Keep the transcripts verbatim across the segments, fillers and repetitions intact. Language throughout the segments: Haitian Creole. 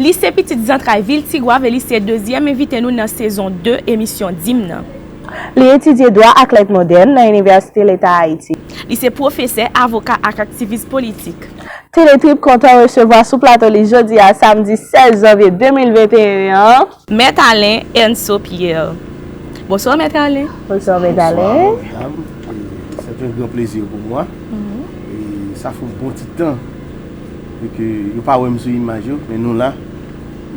Li se pitit zantray vil Tigwav e li se dezyèm envite nou nan sezon de emisyon Di m nan. Li etidye dwa ak lèt modèn nan Inivèsite Leta Ayiti. Li se pwofesè, avoka ak aktivis politik. Teletrip kontan resevwa sou plato li jodi a samdi sèz janvye de mil venteyen an. Mèt Alen Ernso Pierre. Bonswa, Mèt Alen. Bonswa, Mèt Alen. Bonsoir, madame. Et c'est un grand plaisir pour moi. Et ça fait un bon petit temps que yo pa wè m sou imaj yo, men nou la.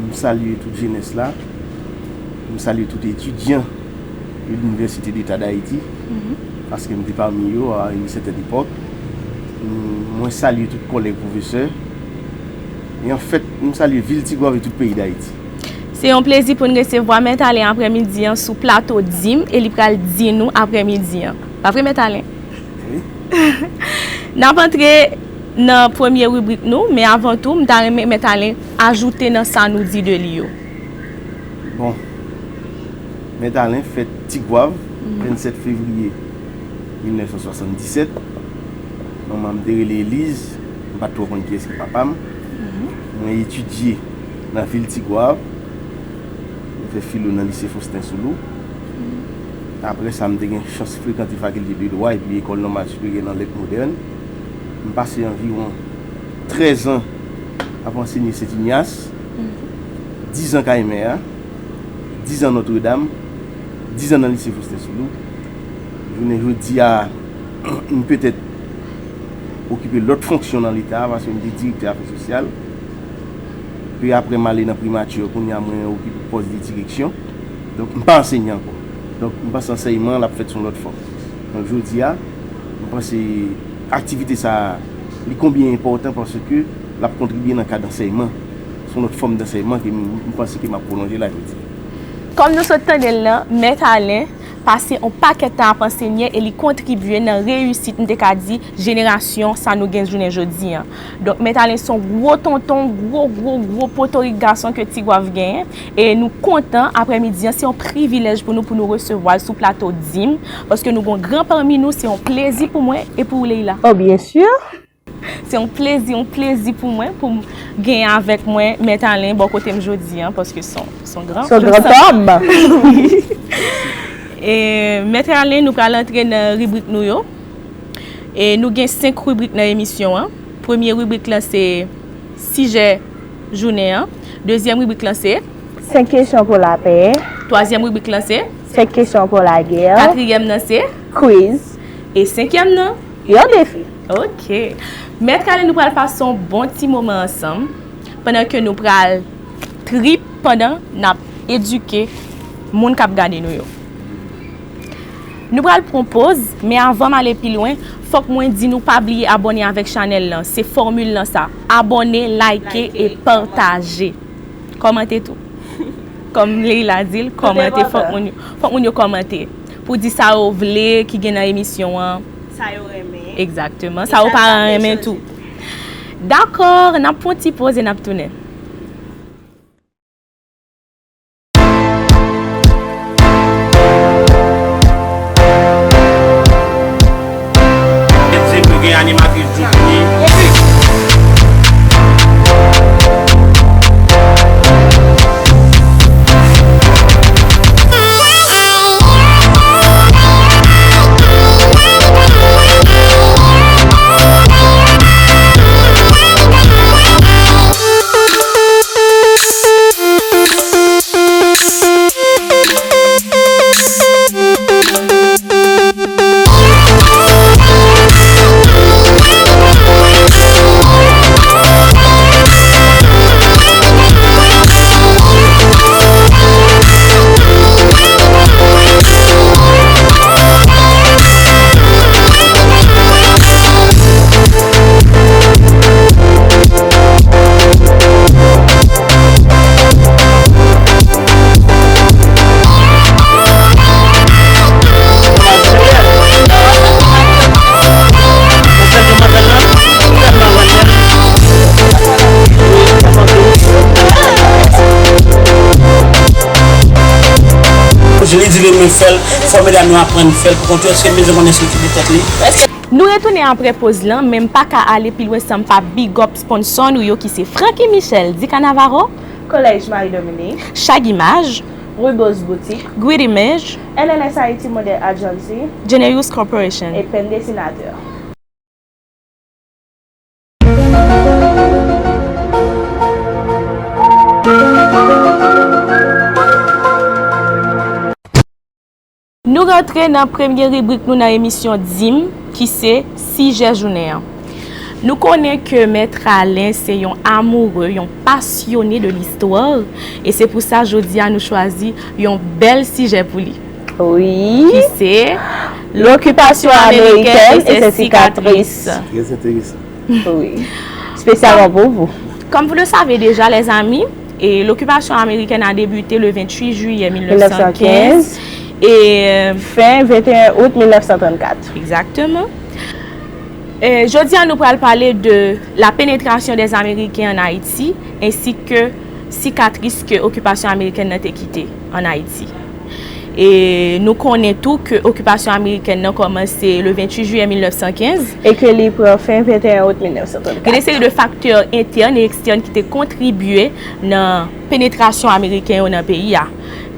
M salye tout jenès la. M salye tout etidyan de l'Université d'État d'Haïti, paske m te pami yo à une certaine époque. M- Mwen salye tout kòlèg pwofesè. E anfèt, m salye vil Tigwav e tout peyi Dayiti. Se yon plezi pou n resevwa Mèt Alen aprèmidi an sou plato Di m e li pral di nou aprèmidi an. Pa vre, Mèt Alen? Wi. N ap antre nan premye ribrik nou, men avan tou, m ta renmen Mèt Alen ajoute nan sa nou di de li yo. Bon. Mèt Alen fèt Tigwav, vennsèt fevriye mil nèf san swasanndisèt. Manman m te rele Eliz, m pa t twò konn kiyès ki papa m. Mwen etidye nan vil Tigwav. Mwen fè filo nan lise Faustin Soulouque. Apre sa, m te gen chans frekante fakilte de dwa epi Lekòl Nòmal Siperyè nan Lèt Modèn. M pase anviwon trèz an ap ansenye Sent Inyas, diz an Kay Mè a, diz an Nòtredam, diz an nan lise Faustin Soulouque. Jounen jodi a, m petèt okipe lòt fonksyon nan Leta, paske m te direktè afè sosyal. Pi apre m ale nan primati, kounye a mwen okipe pòs de direksyon. Donk, m pa ansenye ankò. Donk, m panse ansèyman l ap fèt sou yon lòt fòm. Donk, jodi a, m panse aktivite sa a, li konbyen enpòtan paske l ap kontribye nan kad ansèyman. Se yon lòt fòm dansèyman ke m, m panse ke m ap pwolonje la jodi a. Kòm nou sot tande l lan, Mèt Alen pase yon pakèt tan ap ansenye e li kontribye nan reyisit, m te ka di, jenerasyon sa nou gen jounen jodi an. Donk, Mèt Alen se yon gwo tonton, gwo, gwo, gwo potorik gason ke Tigwav genyen. E nou kontan, aprèmidi an, se yon privilèj pou nou, pou nou resevwa l sou plato Di m, paske nou gen yon gran pami nou, se yon plezi pou mwen e pou ou, Leila. Oh, byen si. Se yon plezi, yon plezi pou mwen, pou m gen avèk mwen Mèt Alen bò kote m jodi an, paske se yon, se yon gran, Se yon gran tòm. E, Mèt Alen, nou pral antre nan ribrik nou yo. E nou gen senk ribrik nan emisyon an. Premye ribrik lan se sijè jounen an. Dezyèm ribrik lan se Senk kesyon pou lapè. Twazyèm ribrik lan se Senk kesyon pou lagè. Katriyèm nan se Quiz. E senkyèm nan? Yon defi. Ok. Mèt Alen, nou pral pase yon bon ti moman ansanm, pandan ke nou pral trip, pandan n ap edike moun k ap gade nou yo. Nou pral pran poz, men avan m ale pi lwen, fòk mwen di nou pa bliye abòne avèk chanèl lan. Se fòmil lan sa. Abòne, like e pataje. Kòmante tou. Kòm Leila di l, kòmante, fòk moun yo, fòk moun yo kòmante. Pou di sa yo vle ki gen nan emisyon an. Sa yo renmen. Egzakteman. Sa yo pa renmen tou. Dakò, n ap fè yon ti poz e n ap tounen. Gen animatris Djoudjini. Li di l renmen fè l, fò medam yo aprann fè l pou kont yo, èske l bezwen konn enstrikti de tèt li? Nou retounen apre poz lan, men m pa ka ale pi lwen san m pa big up sponsò nou yo ki se Francky Michel, Dica Navarro, Collège Marie-Dominique, Chag Imaj, Rubos Boutique, Grid Image, N N S Haiti Model Agency, Genius Corporation, e Pen Dessinatè. Nou rantre nan premye ribrik nou nan emisyon Dim, ki se sijè jounen an. Nou konnen ke Mèt Alen se yon amoureux, yon passionné de l'histoire, e se pou sa jodi a nou chwazi yon bèl sijè pou li. Wi. Ki se lokipasyon amerikèn e ses sikatris. Très intéressant. Wi. Spécialement pour vous. Comme vous le savez déjà, les amis, et l'occupation américaine a débuté le vingt-huit juillet mille neuf cent quinze et euh, fin vingt et un août mille neuf cent trente-quatre. Exactement. Euh, jodi a nou pral pale de la pénétration des Américains en Haïti ainsi que sikatris ke okipasyon amerikèn nan te kite an Ayiti. E nou konnen tou ke okipasyon amerikèn nan kòmanse le vingt-huit juillet mille neuf cent quinze. E ke li pran fen vingt et un août mille neuf cent trente-quatre. Gen de seri de faktè entèn e ekstèn ki te kontribye nan penetrasyon ameriken yo nan peyi a.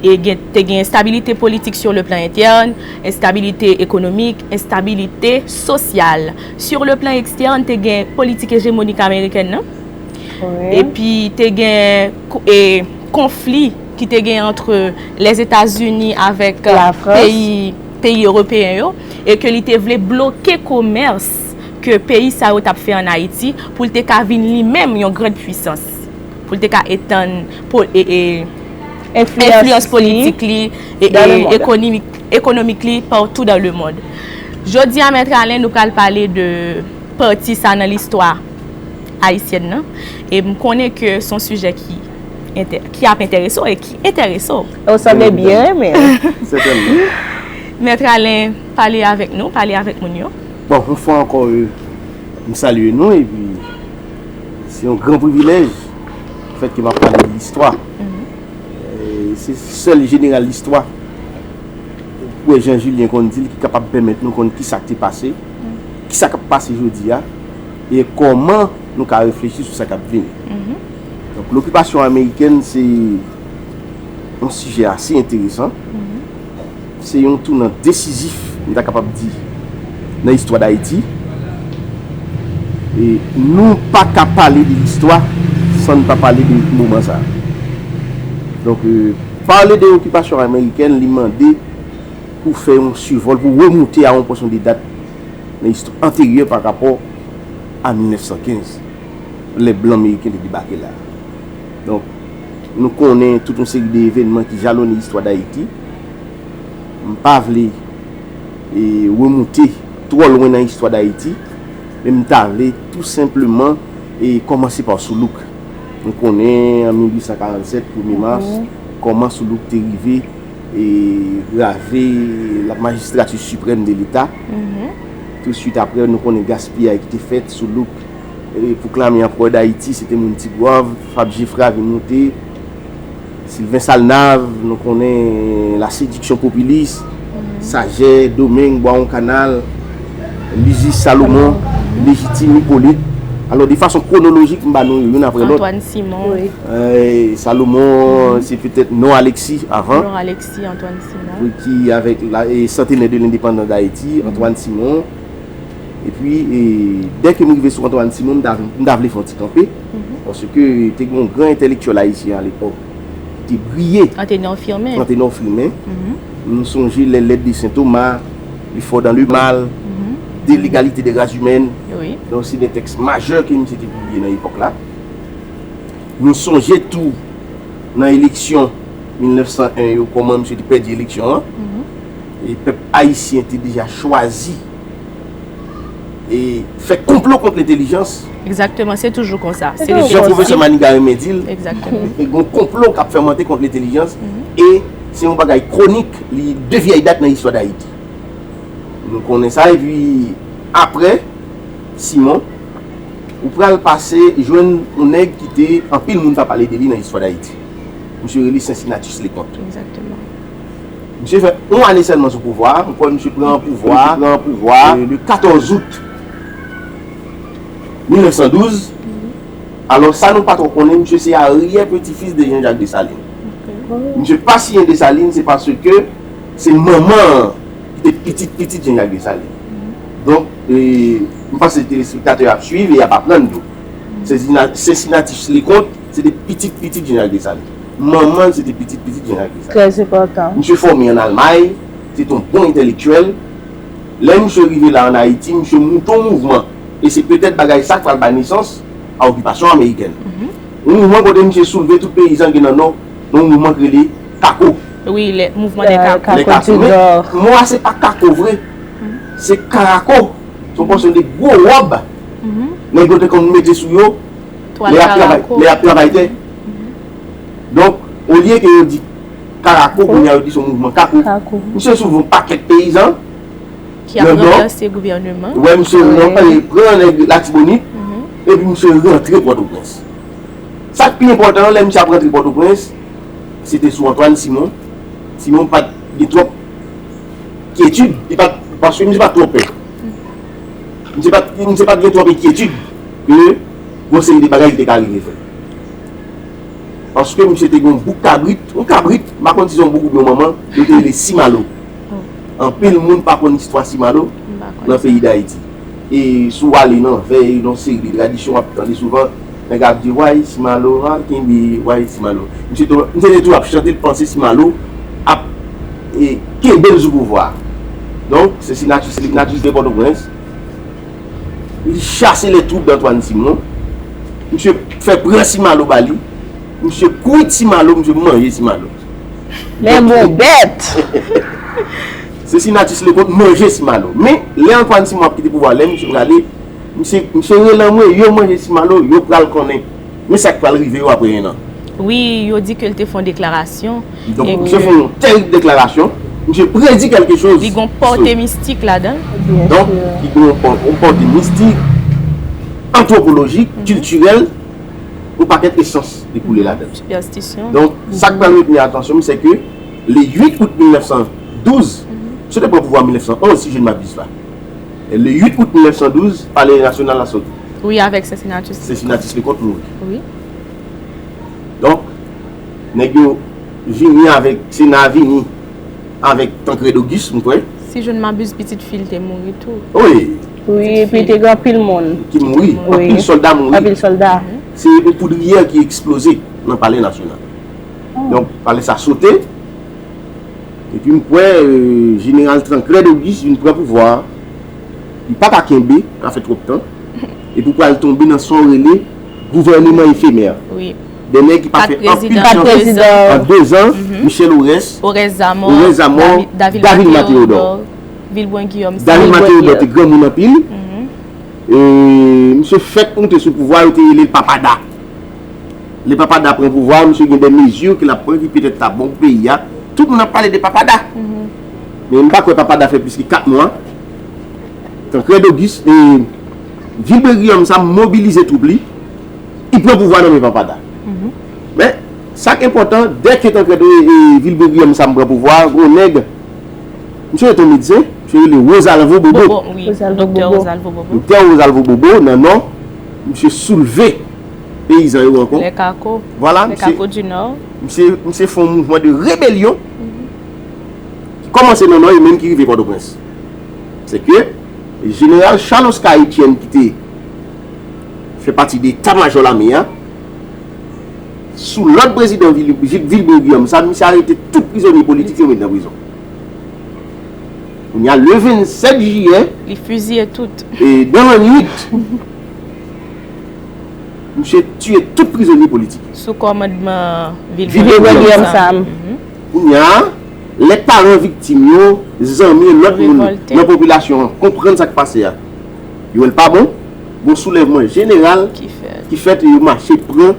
E gen, te gen enstabilite politik sur le plan interne, enstabilite ekonomik, enstabilite sosyal. Sur le plan externe, te gen politik ejemonik amerikèn nan. Wi. Epi te gen ko- e, konfli ki te gen ant Lèzetazini avèk La Frans. Peyi, peyi ewopeyen yo, e ke li te vle bloke komès ke peyi sa yo t ap fè an Ayiti pou l te ka vin li menm yon grann pwisans, pou l te ka etann po- e, e, enfliyans politik li e, e ekonomik li partout dans le monde. Jodi a, Mèt Alen, nou pral pale de pati sa nan listwa ayisyèn nan. E m konnen ke se yon sijè ki entè- ki ap enterese w e ki enterese w. Ou sanble byen renmen l. Sètènman. Mèt Alen, pale avèk nou, pale avèk moun yo. Bon, yon fwa ankò, euh, m salye nou, epi se yon gran privilèj, le fèt ke m ap pale de listwa. E se sèl jeneral listwa, ou wè Jean Julien konn di l, ki kapab pèmèt nou konn kisa k te pase, kisa k ap pase jodi a, e kòman nou ka reflechi sou sa k ap vini. Donk, lokipasyon amerikèn se yon sijè ase enteresan. Se yon tounan desizif, m ta kapab di, nan istwa Dayiti. E nou pa ka pale de listwa san n pa pale de moman sa a. Donk, euh, pale de okipasyon amerikèn, li mande pou fè yon sivòl, pou remonte a yon pòsyon de dat nan istwa anteryè pa rapò a mil nèf san kenz, lè blan meriken te debake la. Donk, nou konnen tout yon seri de evènman ki jalone istwa Dayiti. M pa vle, e, remonte twò lwen nan istwa Dayiti, men m ta vle tou senpleman, e, kòmanse pa Soulouk. Nou konnen an mil uit san karannsèt, premye mas, kòman Soulouk te rive e grave la magistrature suprême de l'État. Tousuit apre, nou konnen gaspiyay ki te fèt, Soulouk, e, pwoklame anperè Dayiti, se te moun Ti Gwav, Fab Geffrard vin moute, Sylvain Salnav, nou konnen la séduction populiste, Sajè, Domeng, Bwawon Kanal, Lizis Salomon, Lejitim, Ipolit. Alò, de fason kwonolojik, m ba nou yo youn apre lòt. Antoine Simon. Wi. E, Salomon, se petèt non Alexis avan. Non Alexis, Antoine Simon. Wi, ki avèk la, e, santenè de lendepandans Dayiti, Antoine Simon. Epi, e, dèke m rive sou Antoine Simon, m ta, m ta vle fè yon ti kanpe. Paske te gen yon gran entèlektyèl ayisyen alepòk ki te briye. Anténor Firmin. Anténor Firmin. Nou sonje Les Lettres de Saint Thomas, Le Fort dans le Mal, De l'égalité des races humaines. Wi. Donk, se de tèks majè ke misye te pibliye nan epòk la. Nou sonje tou nan eleksyon mil nèf san en yo, kòman misye te pèdi eleksyon an. E pèp ayisyen te deja chwazi e fè konplo kont lentèlijans. Egzakteman, se toujou konsa. Se jan pwofesè Manigat renmen di l, egzakteman, e gen yon konplo k ap fèmante kont lentèlijans, e se yon bagay kwonik, li de vyèy dat nan istwa Dayiti. Nou konnen sa, epi apre Simon, ou pral pase jwenn yon nèg ki te anpil moun pa pale de li nan istwa Dayiti. Misye rele Cincinnatus Leconte. Egzakteman. Misye fè yon ane sèlman sou pouvwa a. M kwè misye pran pouvwa, pran pouvwa, e, le katòz out mil nèf san douz. Alò, sa nou pa twò konnen, misye se aryè peti fis de Jean Jacques Dessalines. Misye pa siyen Dessalines, se paske se manman an ki te pitit pitit Jean Jacques Dessalines. Donk, e, m panse telespektatè yo ap swiv e y ap aprann tou. Se Sina- se Senatus Leconte, se te pitit pitit Jean Jacques Dessalines. Manman l se te pitit pitit Jean Jacques Dessalines. Trè enpòtan. Misye fòme ann Almay, se te yon bon entèlektyèl. Lè misye rive la ann Ayiti, misye moute yon mouvman. E se petèt bagay sa k pral bay nesans a okipasyon amerikèn. Yon mouvman kote misye soulve tout peyizan ki nan Nò, nan yon mouvman ki rele kako. Wi, le mouvman de kako. Lè kako. Men mo a se pa kako vre. Se karako. Se yon pòsyon de gwo wòb nèg yo te konn mete sou yo lè y ap travay, lè y ap travay tè. Donk, olye ke yo di karako, kounye a yo di se yon mouvman kako. Kako. Misye soulve yon pakèt peyizan. Ki ap ranvèse gouvènman. Wè, misye ranvèse, pran nèg Latibonit, epi misye rantre Pòtoprens. Sa k pi enpòtan an, lè misye ap rantre Pòtoprens, se te sou Antoine Simon. Simon pa t gen twòp kyetid, li pa t, paske misye pa t twò pè. Misye pa t, misye pa t gen twòp enkyetid ke gon seri de bagay ki te ka rive fèt. Paske misye te gen yon bouk kabrit, yon kabrit, m pa konn si se yon bouk oubyen yon manman, yo te rele Simalo. Anpil moun pa konn istwa Simalo nan peyi Dayiti. E si w ale nan vèy, nan seri de tradisyon, w ap tande souvan, nèg ap di, "Way Simalo, a kenbe, way Simalo." Misye te, misye te tou ap chante, l panse Simalo ap, e, kenbe l sou pouvwa a. Donk, se Senatus, Senatus de Pòtoprens. Li chase les troupes d'Antoine Simon. Misye fè pran Simalo ba li. Misye kwit Simalo, misye manje Simalo. Men bon bèt! Se Senatus Leconte manje Simalo. Men, lè Antoine Simon ap kite pouvwa, lè misye prale, misye, misye rele anmwe, yo manje Simalo, yo pral konnen. Men sa k pral rive yo apre en an. Wi, yo di ke l te fè yon deklarasyon. Donk, misye fè yon tèrib deklarasyon. Misye predi kèlke choz. Li gon pòte mistik ladan l. Donk, li gon pò- yon pòte mistik, antwopolojik, kiltirèl, yon pakèt esans li koule ladan l. Sipèstisyon. Donk, sa k pral retni atansyon m, se ke le uit out mil nèf san douz, misye te pran pouvwa an mil nèf san onz, si je ne m'abuse pas. E le uit out mil nèf san douz, Palè Nasyonal la soti. Wi, avèk Cincinnatus. Cincinnatus Leconte mouri. Wi. Donk, nèg yo vini avèk, Sena vini avèk Tancrède Auguste, m kwè. Si je ne m'abuse, pitit fi l te mouri tou. Wi. Wi, epi te gen anpil moun ki mouri. Wi. Anpil sòlda mouri. Anpil sòlda. Se yon poudriyè ki eksploze nan Palè Nasyonal. Donk, palè sa sote. Epi m kwè, e, Jeneral Tancrède Auguste vin pran pouvwa a. Li pa ka kenbe, sa fè twòp tan. Epi w pral tonbe nan sa w rele gouvèneman efemè. Wi. De nèg ki pa fè anpil chanje. Kat prezidan an de zan. Michel Orès, Orès Zamò, Davilma Théodore, Vilbrun Guillaume. Davilma Théodore te granmoun anpil. E, misye fèk moute sou pouvwa, yo te rele l Papada. Lè Papada pran pouvwa a, misye gen de mezi ke l ap pran ki petèt ta bon pou peyi a. Tout moun ap pale de Papada. Men m pa kwè Papada fè plis ke kat mwa. Tancrède Auguste, e, Vilbrun Guillaume sa mobilize twoup li, li pran pouvwa nan men Papada. Men, sa k enpòtan, dèke Tancrède, e, Vilbrun Guillaume sa pran pouvwa a, gon nèg, misye rete yon medsen, misye rele Rosalvo Bobo. Bobo, wi, Rosalvo Doktè Bobo. Rosalvo Bobo. Doktè Rosalvo Bobo, nan Nò, misye soulve peyizan yo ankò. Lè Kako. Vwala, lè misye, Kako di Nò. Misye, misye fè yon mouvman de rebelyon ki kòmanse nan Nò e menm ki rive Pòtoprens. Se ke Jeneral Charles Oscar Etienne ki te fè pati de eta majò lame a, sou lòd prezidan Vil- Vil- Vilbrun Guillaume sa, misye arete tout prizonye politik yo met nan prizon. Kounye a, le vennsèt jiyè, li fiziye tout. E dan lannwit, misye tiye tout prizonye politik. Sou kòmandman Vilbrun Guillaume Sam. Kounye a, lè paran viktim yo, zanmi e lòt moun nan popilasyon an konprann sa k pase a, yo wè l pa bon, gon soulèvman jeneral ki fèt e yo mache pran,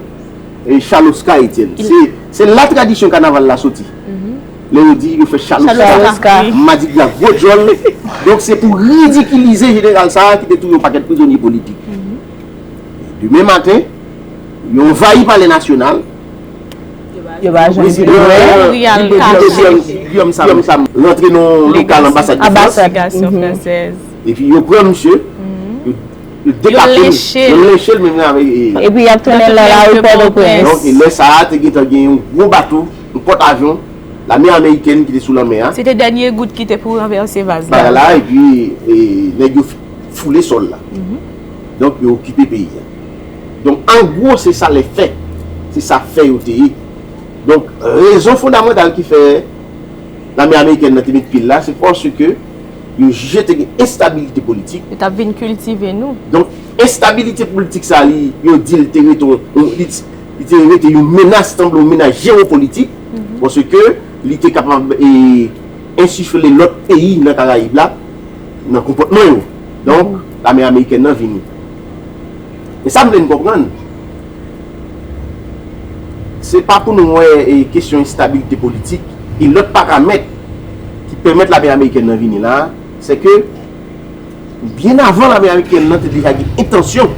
e, Charles Oscar Etienne. Se, se la tradisyon kanaval la soti. Lè yo di yo fè Charles Oscar, madigra gwo djòl. Donk se pou ridikilize jeneral sa a ki te touye yon pakèt prizonye politik. Demen maten, yo anvayi Palè Nasyonal. Yo pa janm prezidan Guillaume Sam rantre nan lokal anbasad de Frans. Epi yo pran misye, yo Yo dekape l, yo lenche l menm jan avèk, e, epi y ap trennen l nan lari Pòtoprens. Donk, e lè sa a, te gentan gen yon gwo bato, yon pòt avyon, lame amerikèn ki te sou lanmè a. Se te dènye gout ki te pou ranvèse vaz la. Bagay la, epi, e, nèg yo foule sòl la. Donk, yo okipe peyi a. Donk, an gwo, se sa lè fè. Se sa fè yo te ye. Donk, rezon fondamantal ki fè lame amerikèn nan te met pye l la, se paske yo jije te gen enstabilite politik. Yo t ap vin kiltive nou. Donk, enstabilite politik sa, li, yo di l te rete, yon- li, li te rete yon menas, sanble yon menas jewopolitik, paske li te kapab, e, ensifle lòt peyi nan Karayib la, nan konpòtman yo. Donk, lame amerikèn nan vini. E sa m vle n konprann, se pa pou nou wè, e, kesyon enstabilite politik e lòt paramèt ki pèmèt lame amerikèn nan vini la, se ke byen avan lame amerikèn nan te deja gen entansyon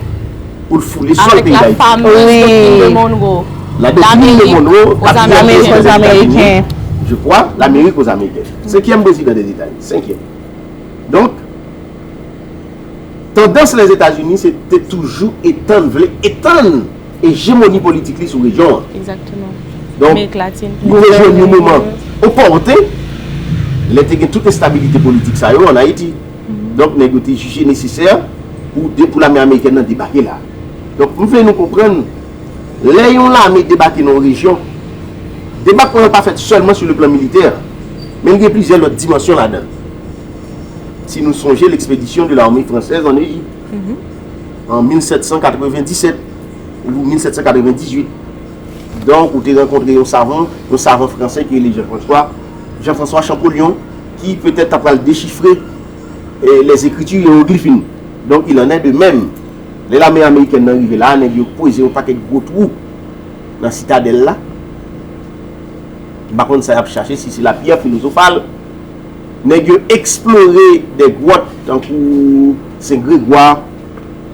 pou l foule sòl peyi Dayiti. Avèk la fameuse doctrine de Monroe. La doctrine de Monroe, quatrième président des États-Unis, je crois, l'Amérique aux Américains. Cinquième président des États-Unis, cinquième. Donk, tandans Lèzetazini se te toujou etann, vle etann ejemoni politik li sou rejyon an. Egzakteman. Donk, nou rejwenn yon moman opòten, lè te gen tout enstabilite politik sa yo ann Ayiti. Donk, nèg yo te jije nesesè pou de, pou lame amerikèn nan debake la. Donk, m vle nou konprann, lè yon lame debake nan yon rejyon, debakman an pa fèt sèlman sou le plan militè, men l gen plizyè lòt dimansyon ladan l. Si nou sonje l'expédition de l'armée française en Égypte, en mil sèt san katrevenndisèt ou mil sèt san katrevendizuit. Donk, ou te rankontre yon savan, yon savan fransè ki rele Jean-François, Jean-François Champollion, ki petèt ta pral dechifre, eh, les écritures hiéroglyphiques. Donk, il en est de même. Lè lame amerikèn nan rive la, nèg yo kweze yon pakèt gwo twou nan sitadèl la. M pa konn sa y ap chache, si se la pierre philosophale. Nèg yo eksplore de gwòt tankou Sen Gregwa,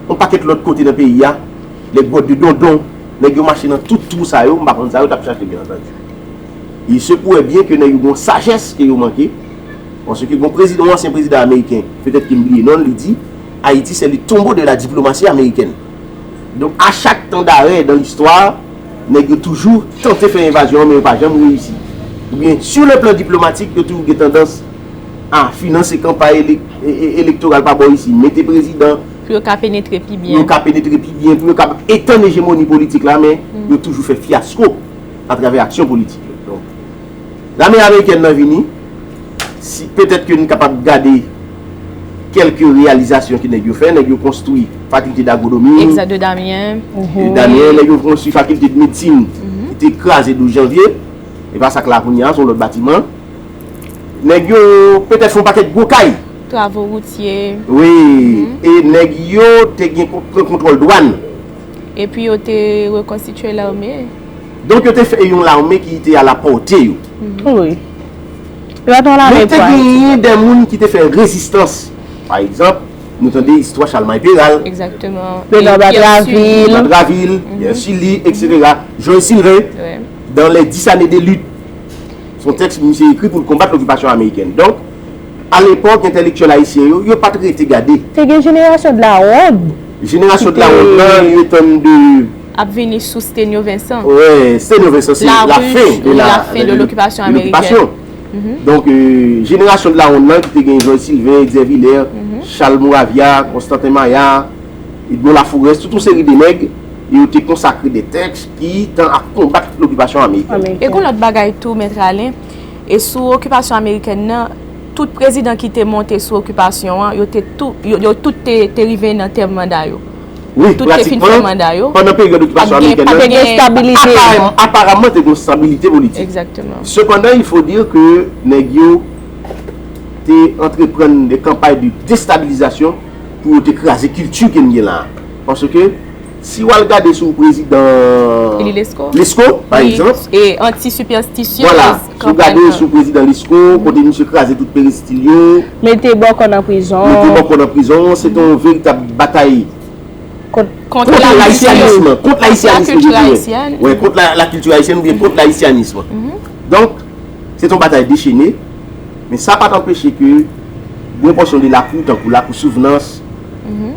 yon pakèt lòt kote nan peyi a, les grottes de Dondon. Nèg yo mache nan tout twou sa yo, m pa konn sa yo t ap chache, byen antandi. Il se pourrait bien que nèg yo gen yon sajès ke yo manke, paske gen yon prezidan, yon ansyen prezidan ameriken, petèt ke m bliye non l, li di, Haïti, c'est le tombeau de la diplomatie américaine. Donk, a chak tan darè dan listwa, nèg yo toujou tante fè envazyon an, men yo pa janm reyisi. Oubyen, sur le plan diplomatique, yo toujou gen tandans a finanse kanpay ele-, e-, e-, elektoral pa bò isi, mete prezidan. Pou yo ka penetre pi byen. Pou yo ka penetre pi byen, pou yo ka etann ejemoni politik la, men yo toujou fè fyasko atravè aksyon politik yo. Donk, lame amerikèn nan vini, si, petèt ke n kapab gade kèlke reyalizasyon ke nèg yo fè, nèg yo konstwi fakilte d'agwonomi, Exact de Damien. De Damien, nèg yo konstwi fakilte de medsin, ki te kraze douz janvye, e pa sa k la kounye a, se yon lòt batiman. Nèg yo petèt fè yon pakèt gwo kay. Travo woutye. Wi, e nèg yo te gen kon-, pran kontwòl dwàn. Epi yo te rekonstitye lame. Donk, yo te fè yon lame ki te a la pòte yo. Wi. Yo pa t yon lame pou Ayiti. Men te genyen de moun ki te fè rezistans. Pa egzanp, nou tande istwa Chalmay Peral. Egzakteman. Benoît Batraville. Benoît Batraville, Pierre Sully, et cetera. Joël Sylvain, dans les dix années de lutte. Se yon tèks misye ekri pou l konbat lokipasyon amerikèn. Donk, alepòk, entèlektyèl ayisyen yo, yo pa t rete gade. Te gen Génération de la Ronde. Génération de la Ronde nan, li etann de Ap vini sou Stenio Vincent. Wè, Stenio Vincent, se la fin de la, la fin de l'occupation américaine. Donk, euh, Génération de la Ronde nan, ki te gen Georges Sylvain, Etzer Villers, Charles Moravia, Constantin Maillard, Edmond Lafourest, tout yon seri de nèg, yo te konsakre de tèks ki tan ap konbat lokipasyon amerikèn. E gon lòt bagay tou, Mèt Alain, e sou okipasyon amerikèn nan, tout prezidan ki te monte sou okipasyon an, yo te tou, yo, yo tout te, te rive nan tèm manda yo. Wi, tout te fin fè manda yo. Pratikman, pandan peryòd okipasyon amerikèn nan, apa-, aparamman te gen stabilite politik. Egzakteman. Sepandan, il faut dire que nèg yo te antreprann de kanpay de destabilizasyon pou yo te kraze kilti ke n gen la a. Paske, si w al gade sou prezidan Lesko, pa egzanp, e anti-superstitious, vwala, si w gade sou prezidan Lesko, kote misye kraze tout peristil yo, mete bòkò nan prizon, mete bòkò nan prizon, se te yon veritab batay kont, kont laisyanism, kont laisyanism, je dirais. Wè, kont la, la culture haïtienne oubyen kont laisyanism. Donk, se te yon batay dechene, men sa pa t anpeche ke gwo pòsyon de lakou, tankou Lakou Souvnans,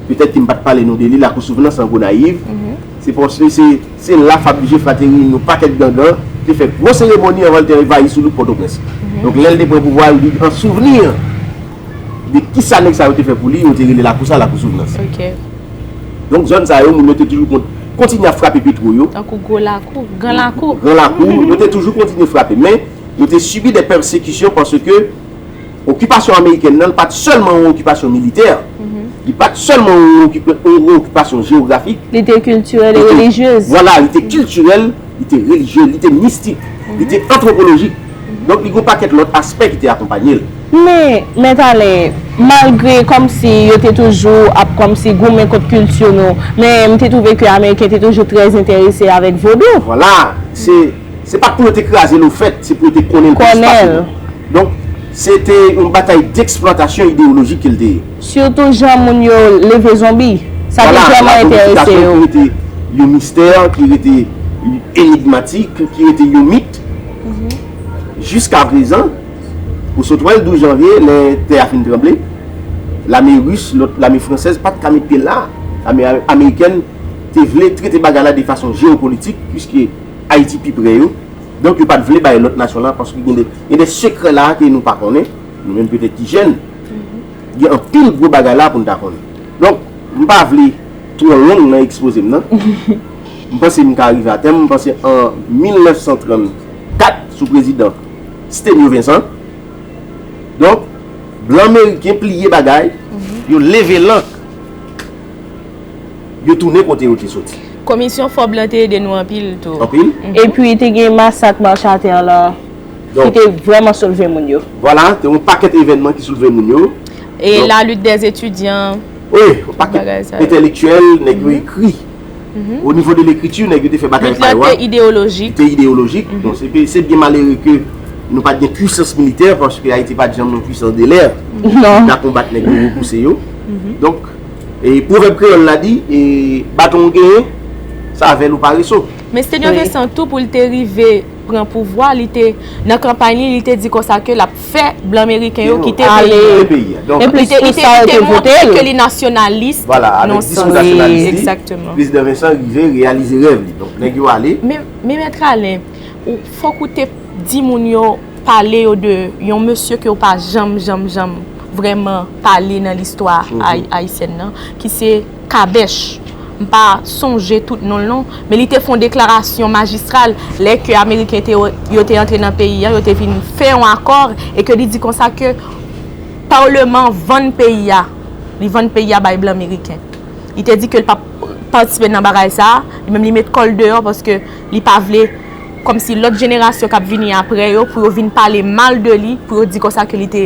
Petèt ke m pa t pale nou de li, Lakou Souvnans nan Gonayiv. Se paske se, se la Fab Jefra te reyini yon pakèt gangan, te fè gwo seremoni anvan l te anvayi sou wout Pòtoprens. Donk, lè l te pran pouvwa, li an souvni de kisa nèg sa yo te fè pou li, yo te rele lakou sa Lakou Souvnans. Donk, zòn sa yo, moun yo te toujou kon-, kontinye ap frape petwo yo. Tankou gwo lakou, gran lakou. Gran lakou, yo te toujou kontinye frape. Men, yo te sibi de pèsekisyon paske okipasyon amerikèn nan, li pa t sèlman yon okipasyon militè, li pa t sèlman yon okipa-, yon okipasyon jewografik. Li te kiltirèl e relijyez. Vwala, li te kiltirèl, li te relijye, li te mistik, li te antwopolojik. Donk, li gen yon pakèt lòt aspè ki te akonpanye l. Men, Mèt Alen, malgre kòmsi yo te toujou ap kòmsi goumen kont kilti nou, men m te twouve ke Ameriken te toujou trè enterese avèk vodou. Vwala, se, se pa t pou yo te kraze l ofèt, se pou yo te konnen l plis pase nou. Donk, se te yon batay deksplwatasyon ideyolojik ke l te ye. Sitou jan moun yo leve zonbi, sa te vrèman enterese yo. Vwala, la zombifikasyon ki rete yon mistè, ki rete enigmatik, ki rete yon mit. Jiska prezan, ou sot wè l douz janvye, lè tè a fin tranble, lame ris, lòt lame fransèz pa t ka met pye la. Lame amerikèn te vle trete bagay la de fason jewopolitik, piske Ayiti pi pre yo. Donk, yo pa t vle bay lòt nasyon la, paske gen de, gen de sekrè la ke nou pa konnen, nou menm petèt ki jèn, gen anpil gwo bagay la pou n ta konnen. Donk, m pa vle twò long nan ekspoze m nan. M panse m ka rive a tèm, m panse an mil nèf san trannkat, sou prezidan Sténio Vincent, donk, blan meriken pliye bagay, yo leve lank, yo tounen kote yo te soti. Komisyon Forbes lan te ede nou anpil tou. Anpil. Epi te gen masak Mach Atè lan, ki te vrèman soulve moun yo. Vwala, te yon pakèt evènman ki soulve moun yo. E la lutte des étudiants. Wi, yon pakèt entèlektyèl, nèg yo ekri. O nivo de lekriti, nèg yo te fè batay fay wa. Lit lan te ideyolojik. Te ideyolojik. Donk, se, se byen malere ke nou pa t gen pwisans militè, paske Ayiti pa t janm yon pwisans de lè. Non. Ki ta konbat nèg yo, repouse yo. Donk, e pwovèb kreyòl la di, e baton w genyen, se avè l ou pa reso. Men Sténio Vincent tou, pou l te rive pran pouvwa, li te, nan kanpay li, li te di konsa ke l ap fè blan meriken yo kite peyi a. Kite peyi a. Donk, li te, li te, li te montre ke li nasyonalis. Vwala, avèk diskou nasyonalis li, prezidan Vincent rive reyalize rèv li. Donk, nèg yo ale. Men, men Mèt Alen, ou, fòk ou te di moun yo, pale yo de yon mesye ke yo pa janm, janm, janm vrèman pale nan listwa ay-, ayisyèn nan, ki se Kabèch. M pa sonje tout non l non, men li te fè yon deklarasyon majistral lè ke Ameriken te, yo te antre nan peyi a, yo te vin fè yon akò e ke li di konsa ke Palman vann peyi a, li vann peyi a bay blan meriken. Li te di ke l p ap patisipe nan bagay sa a, li menm li met kò l deyò paske li pa vle kòmsi lòt jenerasyon k ap vini apre yo, pou yo vin pale mal de li, pou yo di konsa ke li te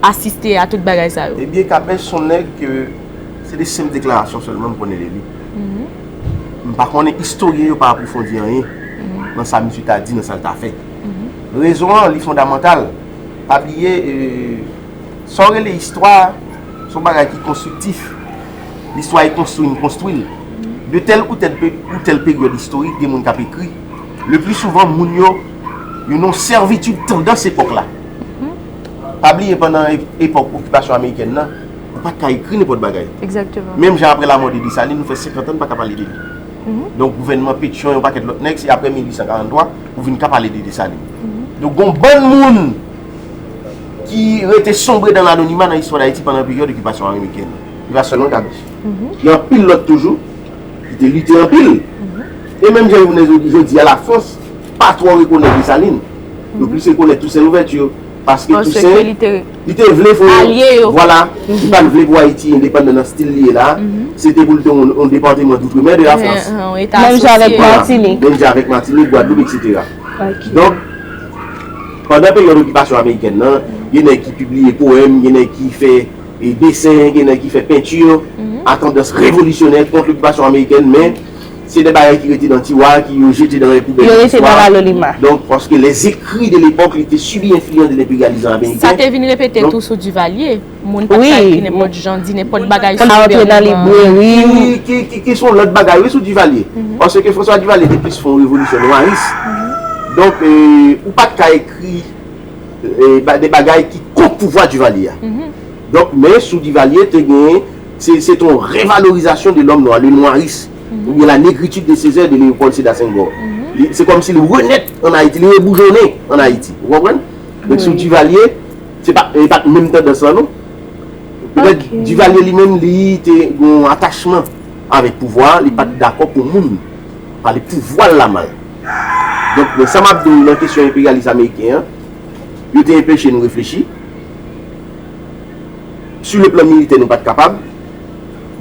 asiste a tout bagay sa yo. Ebyen, Kabèch se yon nèg ke se de senp deklarasyon sèlman m konnen de li. M pa konnen, istoryen yo pa apwofondi anyen nan sa misye ta di, nan sa l ta fè. Rezon an, li fondamantal. Pa bliye, e, sa w rele istwa, se yon bagay ki konstriktif. Listwa e konstwi, n konstwi l. De tèl ou tèl pe-, ou tèl peryòd istorik, gen moun k ap ekri. Le pli souvan, moun yo, yo nan sèvitid tandans epòk la. Pa bliye, pandan e-, epòk okipasyon amerikèn nan, ou pa t ka ekri nenpòt bagay. Menm jan apre lamò de Desalin, nou fè senkant an, n pa ka pale de li. Donk, gouvènman Petyon, yon pakèt lòt nèg, se apre mil uit san karanntwa, ou vin ka pale de Desalin. Donk, gon bann moun ki rete sonbre dan lanonima nan istwa Dayiti pandan peryòd okipasyon amerikèn. Li pa sèlman Kabèch. Gen anpil lòt toujou ki te lite anpil. E menm jan Jovenel jodi a, Lafrans pa twò rekonèt Desalin. Yo plis rekonèt Tousen Louvèti. Paske Tousen, li te vle fè yon, vwala, li pa t vle pou Ayiti endepandan nan stil li ye la. Se te pou l te yon, yon depatman doutremer de la Frans. Menm jan avèk Matinik. Menm jan avèk Matinik, Gwadloup, etsetera. Donk, pandan peryòd okipasyon amerikèn nan, gen nèg ki pibliye powèm, gen nèg ki fè, e, desen, gen nèg ki fè penti a tandans revolisyonè kont lokipasyon amerikèn, men se de bagay ki rete nan tiwa, ki yo jete nan poubèl listwa. Yo rete nan lalolima. Donk, paske les écrits de l'époque, li te sibi enfliyans de lenperyalis ameriken. Sa te vin repete tou sou Duvalier. Moun pa t ka ekri nenpòt jan, di nenpòt bagay sou gouvènman. Ki, ki, ki, ki se yon lòt bagay, wi, sou Duvalier. Paske François Duvalier te plis fè yon revolisyon nwaris. Donk, e, ou pa t ka ekri, e, ba-, de bagay ki kont pouvwa Duvalier a. Donk, men sou Duvalier, te gen Se se te yon revalorizasyon de lòm nwa, le nwaris, oubyen la négritude de Césaire de Léopold Sédar Senghor. Li- Se kòmsi li renèt ann Ayiti, li reboujonnen ann Ayiti. Ou konprann? Donk sou Duvalier, se pa, e pa t menm tandans lan non. Petèt Duvalier li menm, li te gen yon atachman avèk pouvwa, li pa t dakò pou moun pale pouvwa l la mal. Donk, men sa m ap di w nan kesyon enperyalis ameriken an, yo te enpeche nou reflechi. Sou le plan militè, nou pa t kapab.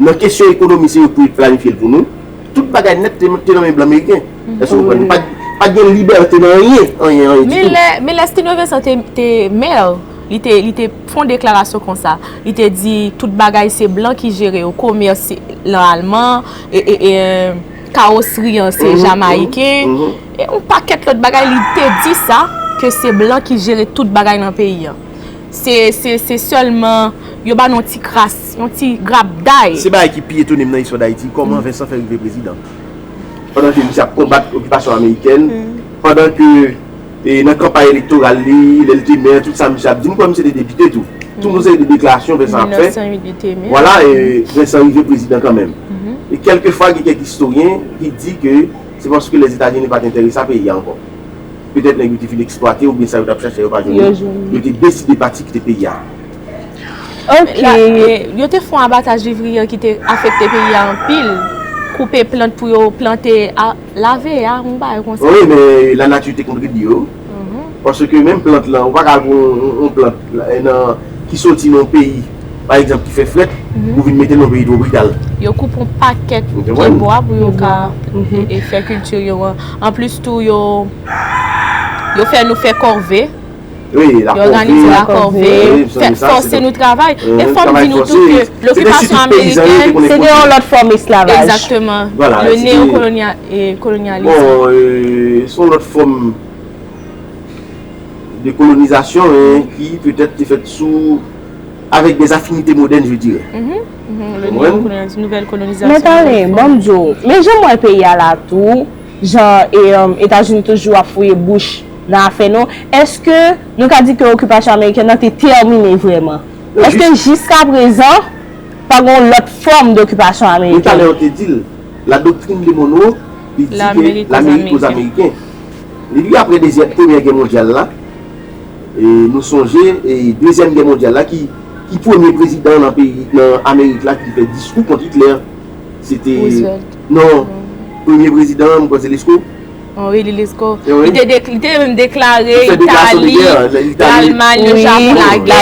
Nan kesyon ekonomi, se yo ki pou planifye l pou nou. Tout bagay nèt te, te nan men blan meriken. Èske w konprann? Pa, pa t gen libète nan anyen, anyen, anyen ditou. Men lè, men lè Steno Vincent te, te mè, li te, li te fè yon deklarasyon konsa. Li te di tout bagay se blan ki jere yo, komès lan alman, e, e, e, kawosri an se jamayiken. E yon pakèt lòt bagay, li te di sa, ke se blan ki jere tout bagay nan peyi an. Se, se, se sèlman yo ba nou yon ti kras, yon ti grapday. Se bagay ki pi etone m nan istwa Dayiti, kòman Vincent fè rive prezidan. Pandan ke misye ap konbat okipasyon amerikèn, pandan ke e nan kanpay elektoral li, lè l te mè, tout sa misye ap di, m kwè misye te depite tou. Tout yon seri de deklarasyon Vincent ap fè. Vwala, e Vincent rive prezidan kanmenm. E kèlkefwa, gen kèk istoryen ki di ke se paske Lèzetazini pa t enterese a peyi a ankò. Petèt nèg yo te fin eksplwate oubyen sa yo t ap chache a yo pa jwenn li. Yo te deside pati kite peyi a. Ok. La, e, yo te fè yon abataj vivriyen ki te afekte peyi a anpil. Koupe plant pou yo plante a, lave a, yon bagay konsa. Wi, men lanati te kontredi yo. Paske menm plant lan, ou pa ka pran yon, yon plant la, e nan, ki soti nan yon peyi, pa egzanp, ki fè frèt, ou vin mete l nan yon peyi twopikal. Yo koupe yon pakèt pye bwa pou yo ka e, e fè kilti yo an. Anplis tou, yo, yo fè nou fè kòve. Yo òganize lakòve, fè, fòse nou travay. E fò m di nou tou ke lokipasyon amerikèn, se te yon lòt fòm esklavaj. Egzakteman. Le neokolonyalizm. Bon, e, se yon lòt fòm de kolonizasyon, e, ki petèt te fèt sou, avec des affinités modernes, je dirais. Mhm, mhm, le néocolonialisme, nouvelle colonisation. Men tande, ban m di w, men jan m wè peyi a la tou, jan e, um, Etazini toujou ap fouye bouch nan afè nou, èske nou ka di ke okipasyon amerikèn nan te tèmine vrèman? Èske jiskaprezan, pa gen yon lòt fòm dokipasyon amerikèn? Men talè w te di l, la doctrine de Monroe, li di ke L'Amérique aux Américains. Epi apre dezyèm, premyè gè mondyal la, e nou sonje, e dezyèm gè mondyal la, ki, ki premye prezidan nan peyi, nan Amerik la, ki te fè diskou kont Hitler, se te, non, premye prezidan, m kwè se Lesko. Henri Lescot. Li te, li te menm deklare Itali, Lalmany, le Japon lagè.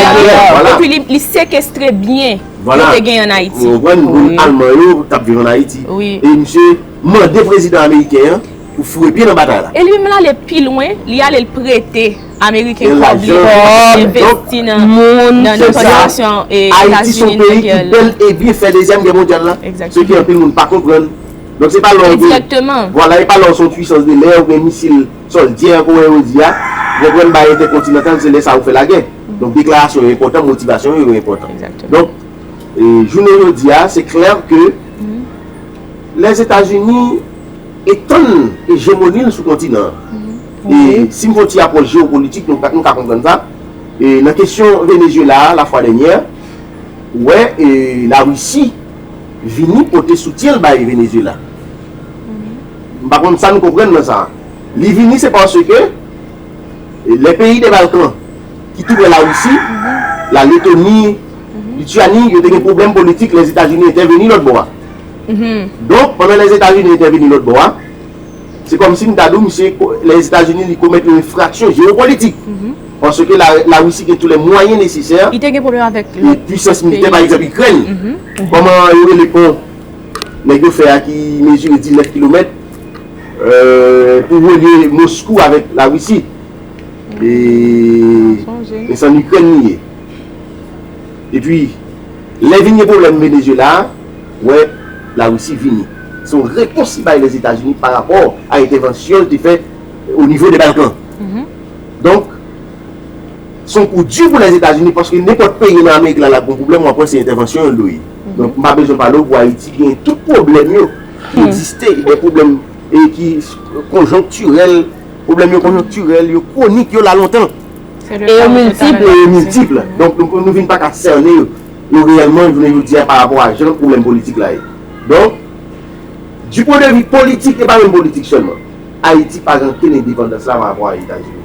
Epi li, li sekestre byen yo te gen ann Ayiti. Ou konprann? Moun Alman yo t ap viv ann Ayiti. E misye mande prezidan ameriken an pou foure pye nan batay la. E li menm l ale pi lwen, li ale l prete Ameriken kòb li pou envesti nan, nan, nan fondasyon Etazini. Ayiti se yon peyi ki bèl e byen fè dezyèm gè mondyal la. Se ke anpil moun pa konprann. Donk se pa lè w gen, vwala, e pa lè w se yon pwisans de lè, ou gen misil sòldyè, kòm yo di a, ou konprann, bay entèkontinantal, se lè sa a ou fè lagè. Donk deklarasyon yo enpòtan, motivasyon yo enpòtan. Donk, e, jounen jodi a, se klè ke Lèzetazini etann ejemoni l sou kontinan an. E si m fè yon ti apwòch jewopolitik, nou ka, nou ka konprann sa. E nan kesyon Venezuela a, lafwa dènyè, ou wè, e, Larisi vini pote soutyen l bay Venezuela. M pa konn sa nou konprann nan sa. Li vini se paske, e, les pays des Balkans ki tou prè Larisi, la Letoni, Lityani, yo te gen pwoblèm politik, Lèzetazini entèveni lòt bò a. Donk, pandan Lèzetazini entèveni lòt bò a, se kòmsi m ta di w, misye, Lèzetazini, li komèt yon enfraksyon jewopolitik. Paske la, Larisi gen tout lè mwayen nesesè, e pwisans militè, pa egzanp, Ikrèn. Kòman yo rele pon nèg yo fè a ki mezire diznèf kilomèt, e, pou relye Moskou avèk Larisi. E, e se ann Ikrèn li ye. Epi, lè vin gen pwoblèm Venezuela a, wè, Larisi vini. Se yon repons li bay Lèzetazini pa rapò a entèvansyon l te fè o nivo de Balkan. Donk, se yon kou di pou Lèzetazini, paske nenpòt peyi nan Amerik la, l ap gen pwoblèm, w ap wè se entèvansyon yo l dwe ye. Donk, m pa bezwen pale w pou Ayiti gen tout pwoblèm yo ki egziste, de pwoblèm e ki konjonktirèl, pwoblèm yo konjonktirèl, yo kwonik, yo la lontan. E yo miltip. E yo miltip. Donk, nou, nou vin pa ka sènen yo. yo reyèlman, jounen jodi a, pa rapò a jan pwoblèm politik la ye. Donk, du point de vue politik, e pa menm politik sèlman, Ayiti pa gen okenn endepandans la pa rapò a Etazini.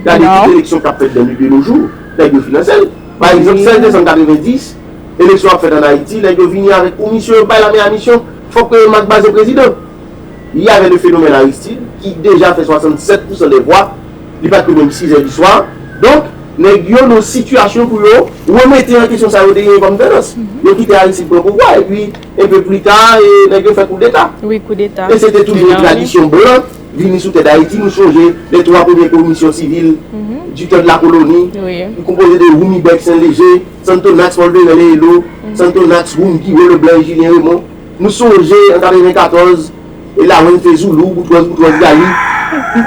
Gade tout eleksyon k ap fèt de, de nos jours, nèg yo finanse l. Pa egzanp, sèz desanm katrevenndis, eleksyon ap fèt ann Ayiti, nèg yo vini avèk pou misyon, yo bay lamen a misyon, fòk Marc Baze prezidan. Il y avait le phénomène Aristide, ki deja fè swasannsèt pousan dè vwa, li pa t rive menm sizè di swa. Donk, nèg yo nan sitiyasyon pou yo remete an kesyon sa yo te genyen kòm tandans. Yo kite Aristide pran pouvwa, epi, enpe pli ta, e nèg yo fè koudeta. Wi, koudeta. E se te toujou yon tradisyon blan, vini sou tè Dayiti. Nou sonje lè twa premye komisyon sivil du temps de la colonie, ki konpoze de Rumi Bèk, Sen Leje, Santo Nax, Paul Derin, Leyelo, Santo Nax, Rumi Kiwo, Leblanc e Julien Raymond. Nou sonje an katrevenkatòz, e Lawen Fezoulou, Boutwòz, Boutwòz Gali.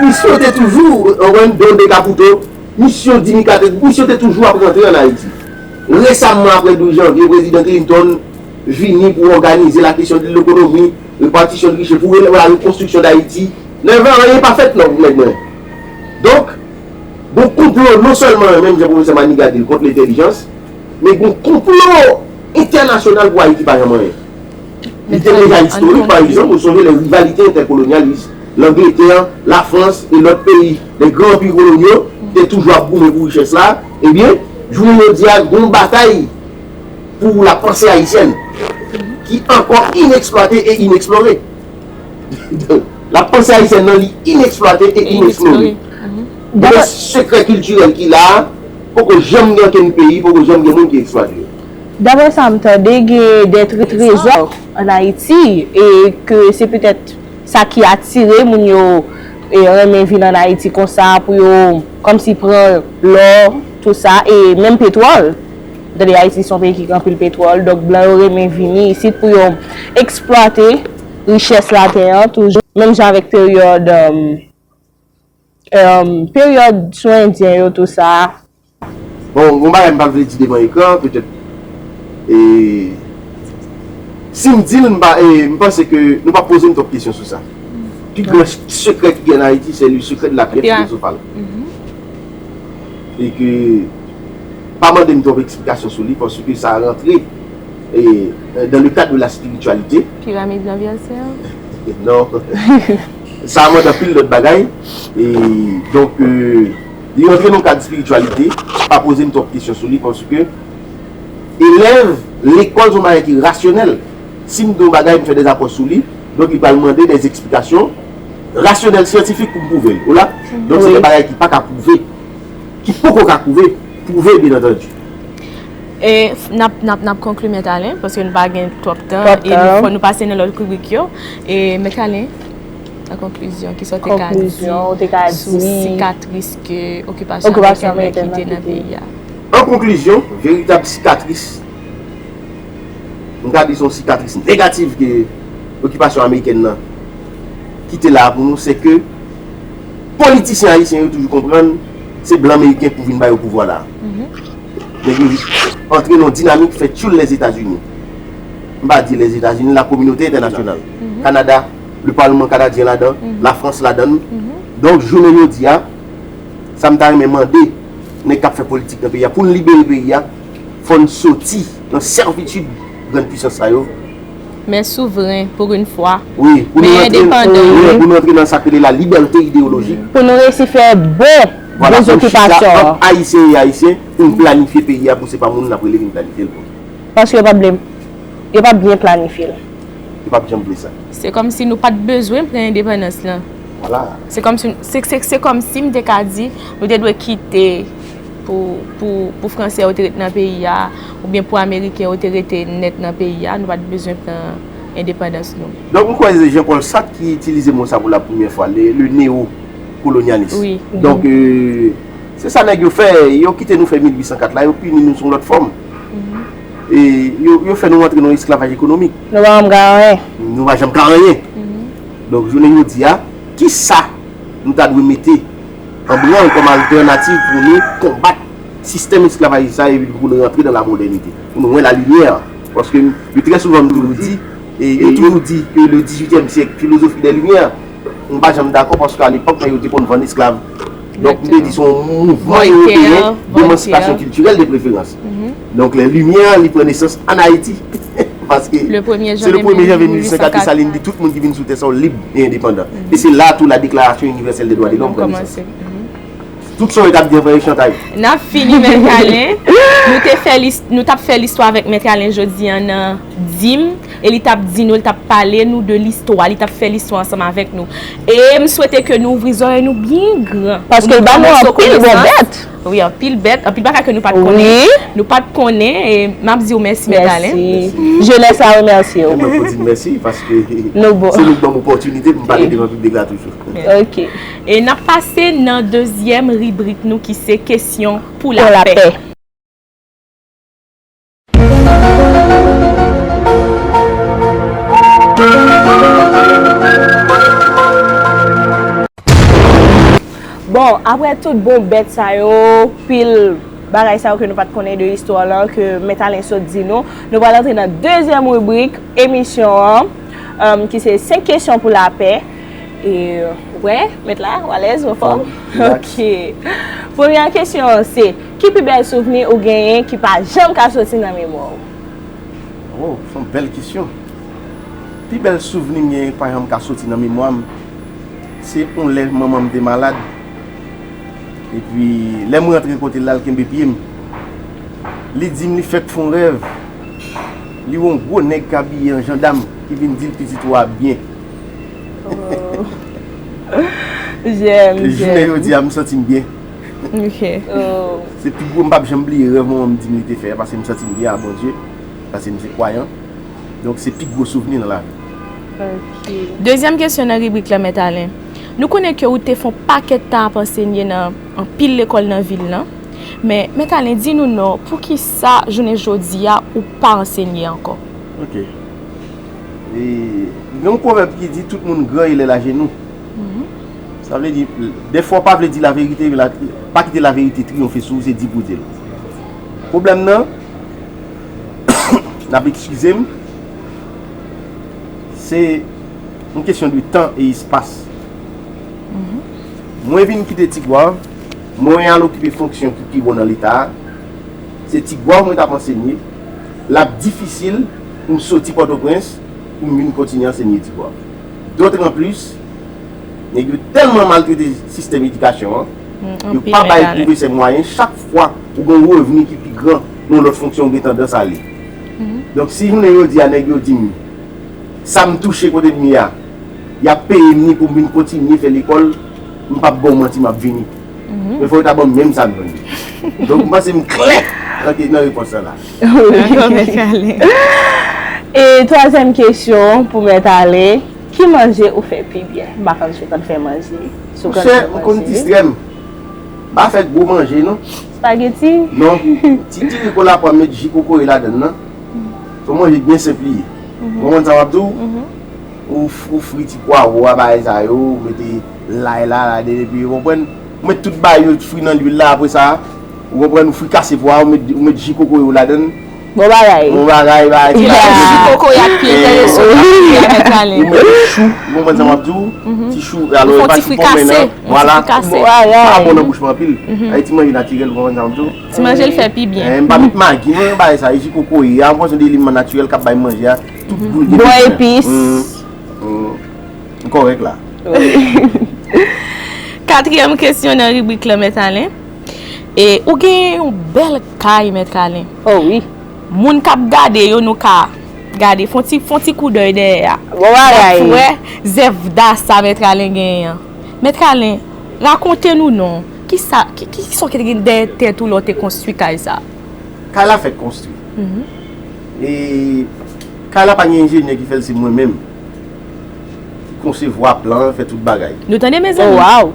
Misyon te toujou, ann Don de Caputo, misyon Jimmy Carter, misyon te toujou ap rantre ann Ayiti. Resaman, apre douz janvye, prezidan Clinton vini pou òganize la kesyon de lekonomi, repatisyon de richès, pou re-, la rekonstriksyon Dayiti. Nèf an, anyen pa fèt non, nèg mwen. Donk, gon konplo non sèlman, menm jan pwofesè Maniga di l, kont lentèlijans, men gon konplo entènasyonal pou Ayiti pa janm anyen. Li te deja istorik, pa egzanp, ou sonje lè rivalite entèkolonyalis, Langletè, Lafrans e lòt peyi, lè gran anpi kolonyal te toujou ap goumen pou richès la, ebyen, jounen jodi a, gon batay pou la panse ayisyèn ki ankò ineksplwate e ineksplore. La panse ayisyèn nan, li ineksplwate e ineksplore. Gen de sekrè kiltirèl ki la, poko janm gen okenn peyi, poko janm gen moun ki eksplwate yo. Daprè sa m tande, gen de tre-, trezò ann Ayiti e ke se petèt sa ki atire moun yo e renmen vin ann Ayiti konsa pou yo kòmsi pran lò, tou sa, e menm petwòl. M tande Ayiti se yon peyi ki gen anpil petwòl, donk blan yo renmen vini isit pou yo eksplwate richès latè an, toujou menm jan avèk peryòd, um, um, peryòd sou Endyen yo, tou sa. Bon, yon bagay m pa vle di devan ekran, petèt, e, si m di l, m pa, e, m panse ke nou pa poze m twòp kesyon sou sa. Pi gran sekrè ki gen ann Ayiti, se le secret de la pierre philosophale. E ke, pa mande m twòp eksplikasyon sou li, paske sa rantre, e, dans le cadre de la spiritualité. Piramid lanvèse a? Non. Sa mande anpil lòt bagay. E, donk, e, li rantre nan kad espirityalite, pa poze m twòp kesyon sou li, paske elèv lekòl se yon bagay ki rasyonèl. Si m di yon bagay, m fè dèzapwòch sou li, donk li pral mande dèzeksplikasyon rasyonèl, syantifik pou m pwouve l. Ou la? Donk, se de bagay ki pa ka pwouve, ki poko ka pwouve, pwouve, byen antandi. E, n ap, n ap, n ap konkli, Mèt Alen, paske nou pa gen twòp tan, e nou fò nou pase nan lòt ribrik yo. E, Mèt Alen, an konklizyon, kisa w te ka di sou sikatris ke okipasyon amerikèn nan kite nan peyi a? An konklizyon, veritab sikatris, m ka di se yon sikatris negativ ke okipasyon amerikèn nan kite la pou nou, se ke politisyen ayisyen yo toujou konprann se blan ameriken pou vin ba yo pouvwa la. Nèg yo antre nan yon dinamik fè tchoul Lèzetazini. M pa di Lèzetazini, la kominote entènasyonal. Kanada, le Parlement canadien ladan, Lafrans ladan. Donk, jounen jodi a, sa m ta renmen mande nèg k ap fè politik nan peyi a, pou n libere peyi a, fò n soti nan sèvitid grann pisans sa yo. Men souvren, pour une fois. Wi, pou nou antre, wi, pou nou antre nan sa k rele la liberté idéologique. Pou nou resi fè bon dezokipasyon an. Vwala, pou n chita ant Ayisyen e Ayisyen, pou n planifye peyi a, pou se pa moun n ap rele vin planifye l pou nou. Paske yo p ap byen, yo p ap byen planifye l. Yo p ap janm vle sa. Se kòmsi nou pa t bezwen pran endepandans lan. Vwala. Se kòmsi, se, se, se kòmsi m te ka di, nou te dwe kite pou, pou, pou Fransè yo te ret nan peyi a, oubyen pou Ameriken yo te rete nèt nan peyi a, nou pa t bezwen pran endepandans nou. Donk, m kwè se Jean Paul Sartre ki itilize mo sa pou la premyè fwa, le, le néocolonialisme. Wi. Donk, euh, se sa nèg yo fè, yo kite nou fè mil uit san kat la, yo pini nou sou yon lòt fòm. E yo, yo fè nou rantre nan esklavaj ekonomik. Nou pa janm ka anyen. Nou pa janm ka anyen. Donk, jounen jodi a, kisa nou ta dwe mete an branl kòm altènativ pou nou konbat sistèm esklavajis sa epi pou nou rantre nan la modènite, pou nou wè lalimyè? Paske yo trè souvan m toujou di, e yo toujou di ke le dizuityèm syèk, philosophie des Lumières, m pa janm dakò paske alepòk, lè yo te konn vann esklav, Donk, m te di se yon mouvman ewopeyen demanspasyon kiltirèl de preferans. Donk, lè limyè an, li pran nesans ann Ayiti. Paske se le premye janvye mil uit san kat Desalin di tout moun ki vin sou tè sa yo lib e endepandan. E se la tou la Déclaration Universelle des Droits de l'Homme pran nesans. Tout sa yo t ap di an fè yo chantay. N ap fini, Mèt Alen. Nou te fè lis-, nou t ap fè listwa avèk Mèt Alen jodi a nan dim. E li t ap di nou, li t ap pale nou de listwa, li t ap fè listwa ansanm avèk nou. E m swete ke nou ouvri zòrèy nou byen gran. Paske l ba nou anpil bon bèt. Wi, anpil bèt, anpil bagay ke nou pa t konnen. Nou pa t konnen, e m ap di w mèsi, Mèt Alen. Mèsi. Jenès la remèsye w. E mwen pou di mèsi, paske se nou k ban m opòtinite pou m pale devan piblik la toujou. Ok. E n ap pase nan dezyèm ribrik nou ki se kesyon pou lapè. Bon, apre tout bon bèt sa yo, pil bagay sa yo ke nou pa t konnen de istwa lan, ke Mèt Alen sot di nou, nou pral antre nan dezyèm ribrik emisyon an, um, ki se senk kesyon pou lapè. E, ou prè, Mèt la? Ou alèz? Ou anfòm? Ok. Premyè kesyon an se, ki pi bèl souvni ou genyen ki pa janm ka soti nan memwa w? Oh, se yon bèl kesyon. Pi bèl souvni m genyen ki pa janm ka soti nan memwa m, se yon lè manman m te malad. Epi, lè m rantre kote l, l al kenbe pye m. Li di m li fèk fè yon rèv. Li wè yon gwo nèg k abiye an jandam ki vin di l pitit ou a byen. Oh. Jèm, jèm. E jounen jodi a, m santi m byen. Ok. Oh. Se pi gwo, m p ap janm bliye rèv manman m di m li te fè a, paske m santi m byen a Bondye, paske m se kwayan. Donk, se pi gwo souvni nan lavi. Ok. Dezyèm kesyon nan ribrik la, Mèt Alen. Nou konnen ke ou te fè yon pakèt tan ap ansenye nan anpil lekòl nan vil lan. Men, Mèt Alen, di nou non, poukisa jounen jodi a ou pa ansenye ankò? Ok. E, gen yon pwovèb ki di, tout moun gran e lè l ajenou. Mhm. Sa vle di, dèfwa w pa vle di laverite, la, pa kite laverite triyonfe sou ou, se di pou di l. Pwoblèm nan, n ap eskize m, se yon kesyon de tan e espas. Mhm. Mwen vin kite Tigwav, mwen al okipe fonksyon ki pi wo nan Leta a. Se Tigwav mwen t ap ansenye. L ap difisil pou m soti Pòtoprens pou m vin kontinye ansenye Tigwav. Dòt an plis, nèg yo tèlman maltrete sistèm edikasyon an, yo pa bay pwofesè mwayen, chak fwa ou gen yon revni ki pi gran nan yon lòt fonksyon, ou gen tandans ale. Mhm. Donk, si jounen jodi a, nèg yo di m, sa m touche kote m ye a, y ap peye m ni pou m vin kontinye fè lekòl, m p ap ba w manti, m ap vini. Mhm. Men fò yo ta ban m menm sa m jwenn. Donk, m panse m klè nan ke-, nan repons sa la. Dakò, Mèt Alen. E twazyèm kesyon pou Mèt Alen, ki manje ou fè pi byen? M pa konn si w konn fè manje. Si w konn fè manje. Monchè, m konn distrè m. M pa fè gwo manje, non. Spaghetti? Non. Ti diri kolapwa, met ji kokoye ladann nan. Se yon manje byen senp li ye. Mhm. Ou konprann sa m ap di w? Mhm. Ou f-, ou fri ti pwawo a, bagay sa yo, ou mete lay la ladan, epi, ou konprann, ou met tout bagay yo fri nan lwil la, apre sa, ou konprann, ou frikase pwa, ou met, ou met ji kokoye w ladann. Bon bagay. Bon bagay, bagay. Ti bagay. Ji kokoye a pi enteresan, wi, Mèt Alen. Ou met chou, ou konprann sa m ap di w? Mhm. Ti chou, alò, e pa chou pòmè, non. Vwala. Bon bagay. Pa bon nan bouch mwen anpil. Mhm. Ay, ti manje natirèl, ou konprann sa m ap di w? Ti manje l fè pi byen. Eh, m pa met magi, non, bagay sa, e ji kokoye a, yon pòsyon de eleman natirèl k ap bay manje a tout gou l gen. Bon epis. Mm, mm. M kòrèk la. Wi. Katriyèm kesyon nan ribrik lan, Mèt Alen. E, ou gen yon bèl kay, Mèt Alen. Oh wi. Moun k ap gade yo, nou ka gade, fè yon ti, fè yon ti koudèy dèyè a. Bon bagay. N ap wè zèv da sa Mèt Alen genyen an. Mèt Alen, rakonte nou non. Kisa, ki, ki, kisa w te gen dèyè tèt ou lè w te konstwi kay sa? Kay la fèk konstwi. Mhm. E kay la pa gen enjenyè ki fè l, se mwen menm ki konsevwa plan an, fè tout bagay. Nou tande, mezanmi? Oh, wow!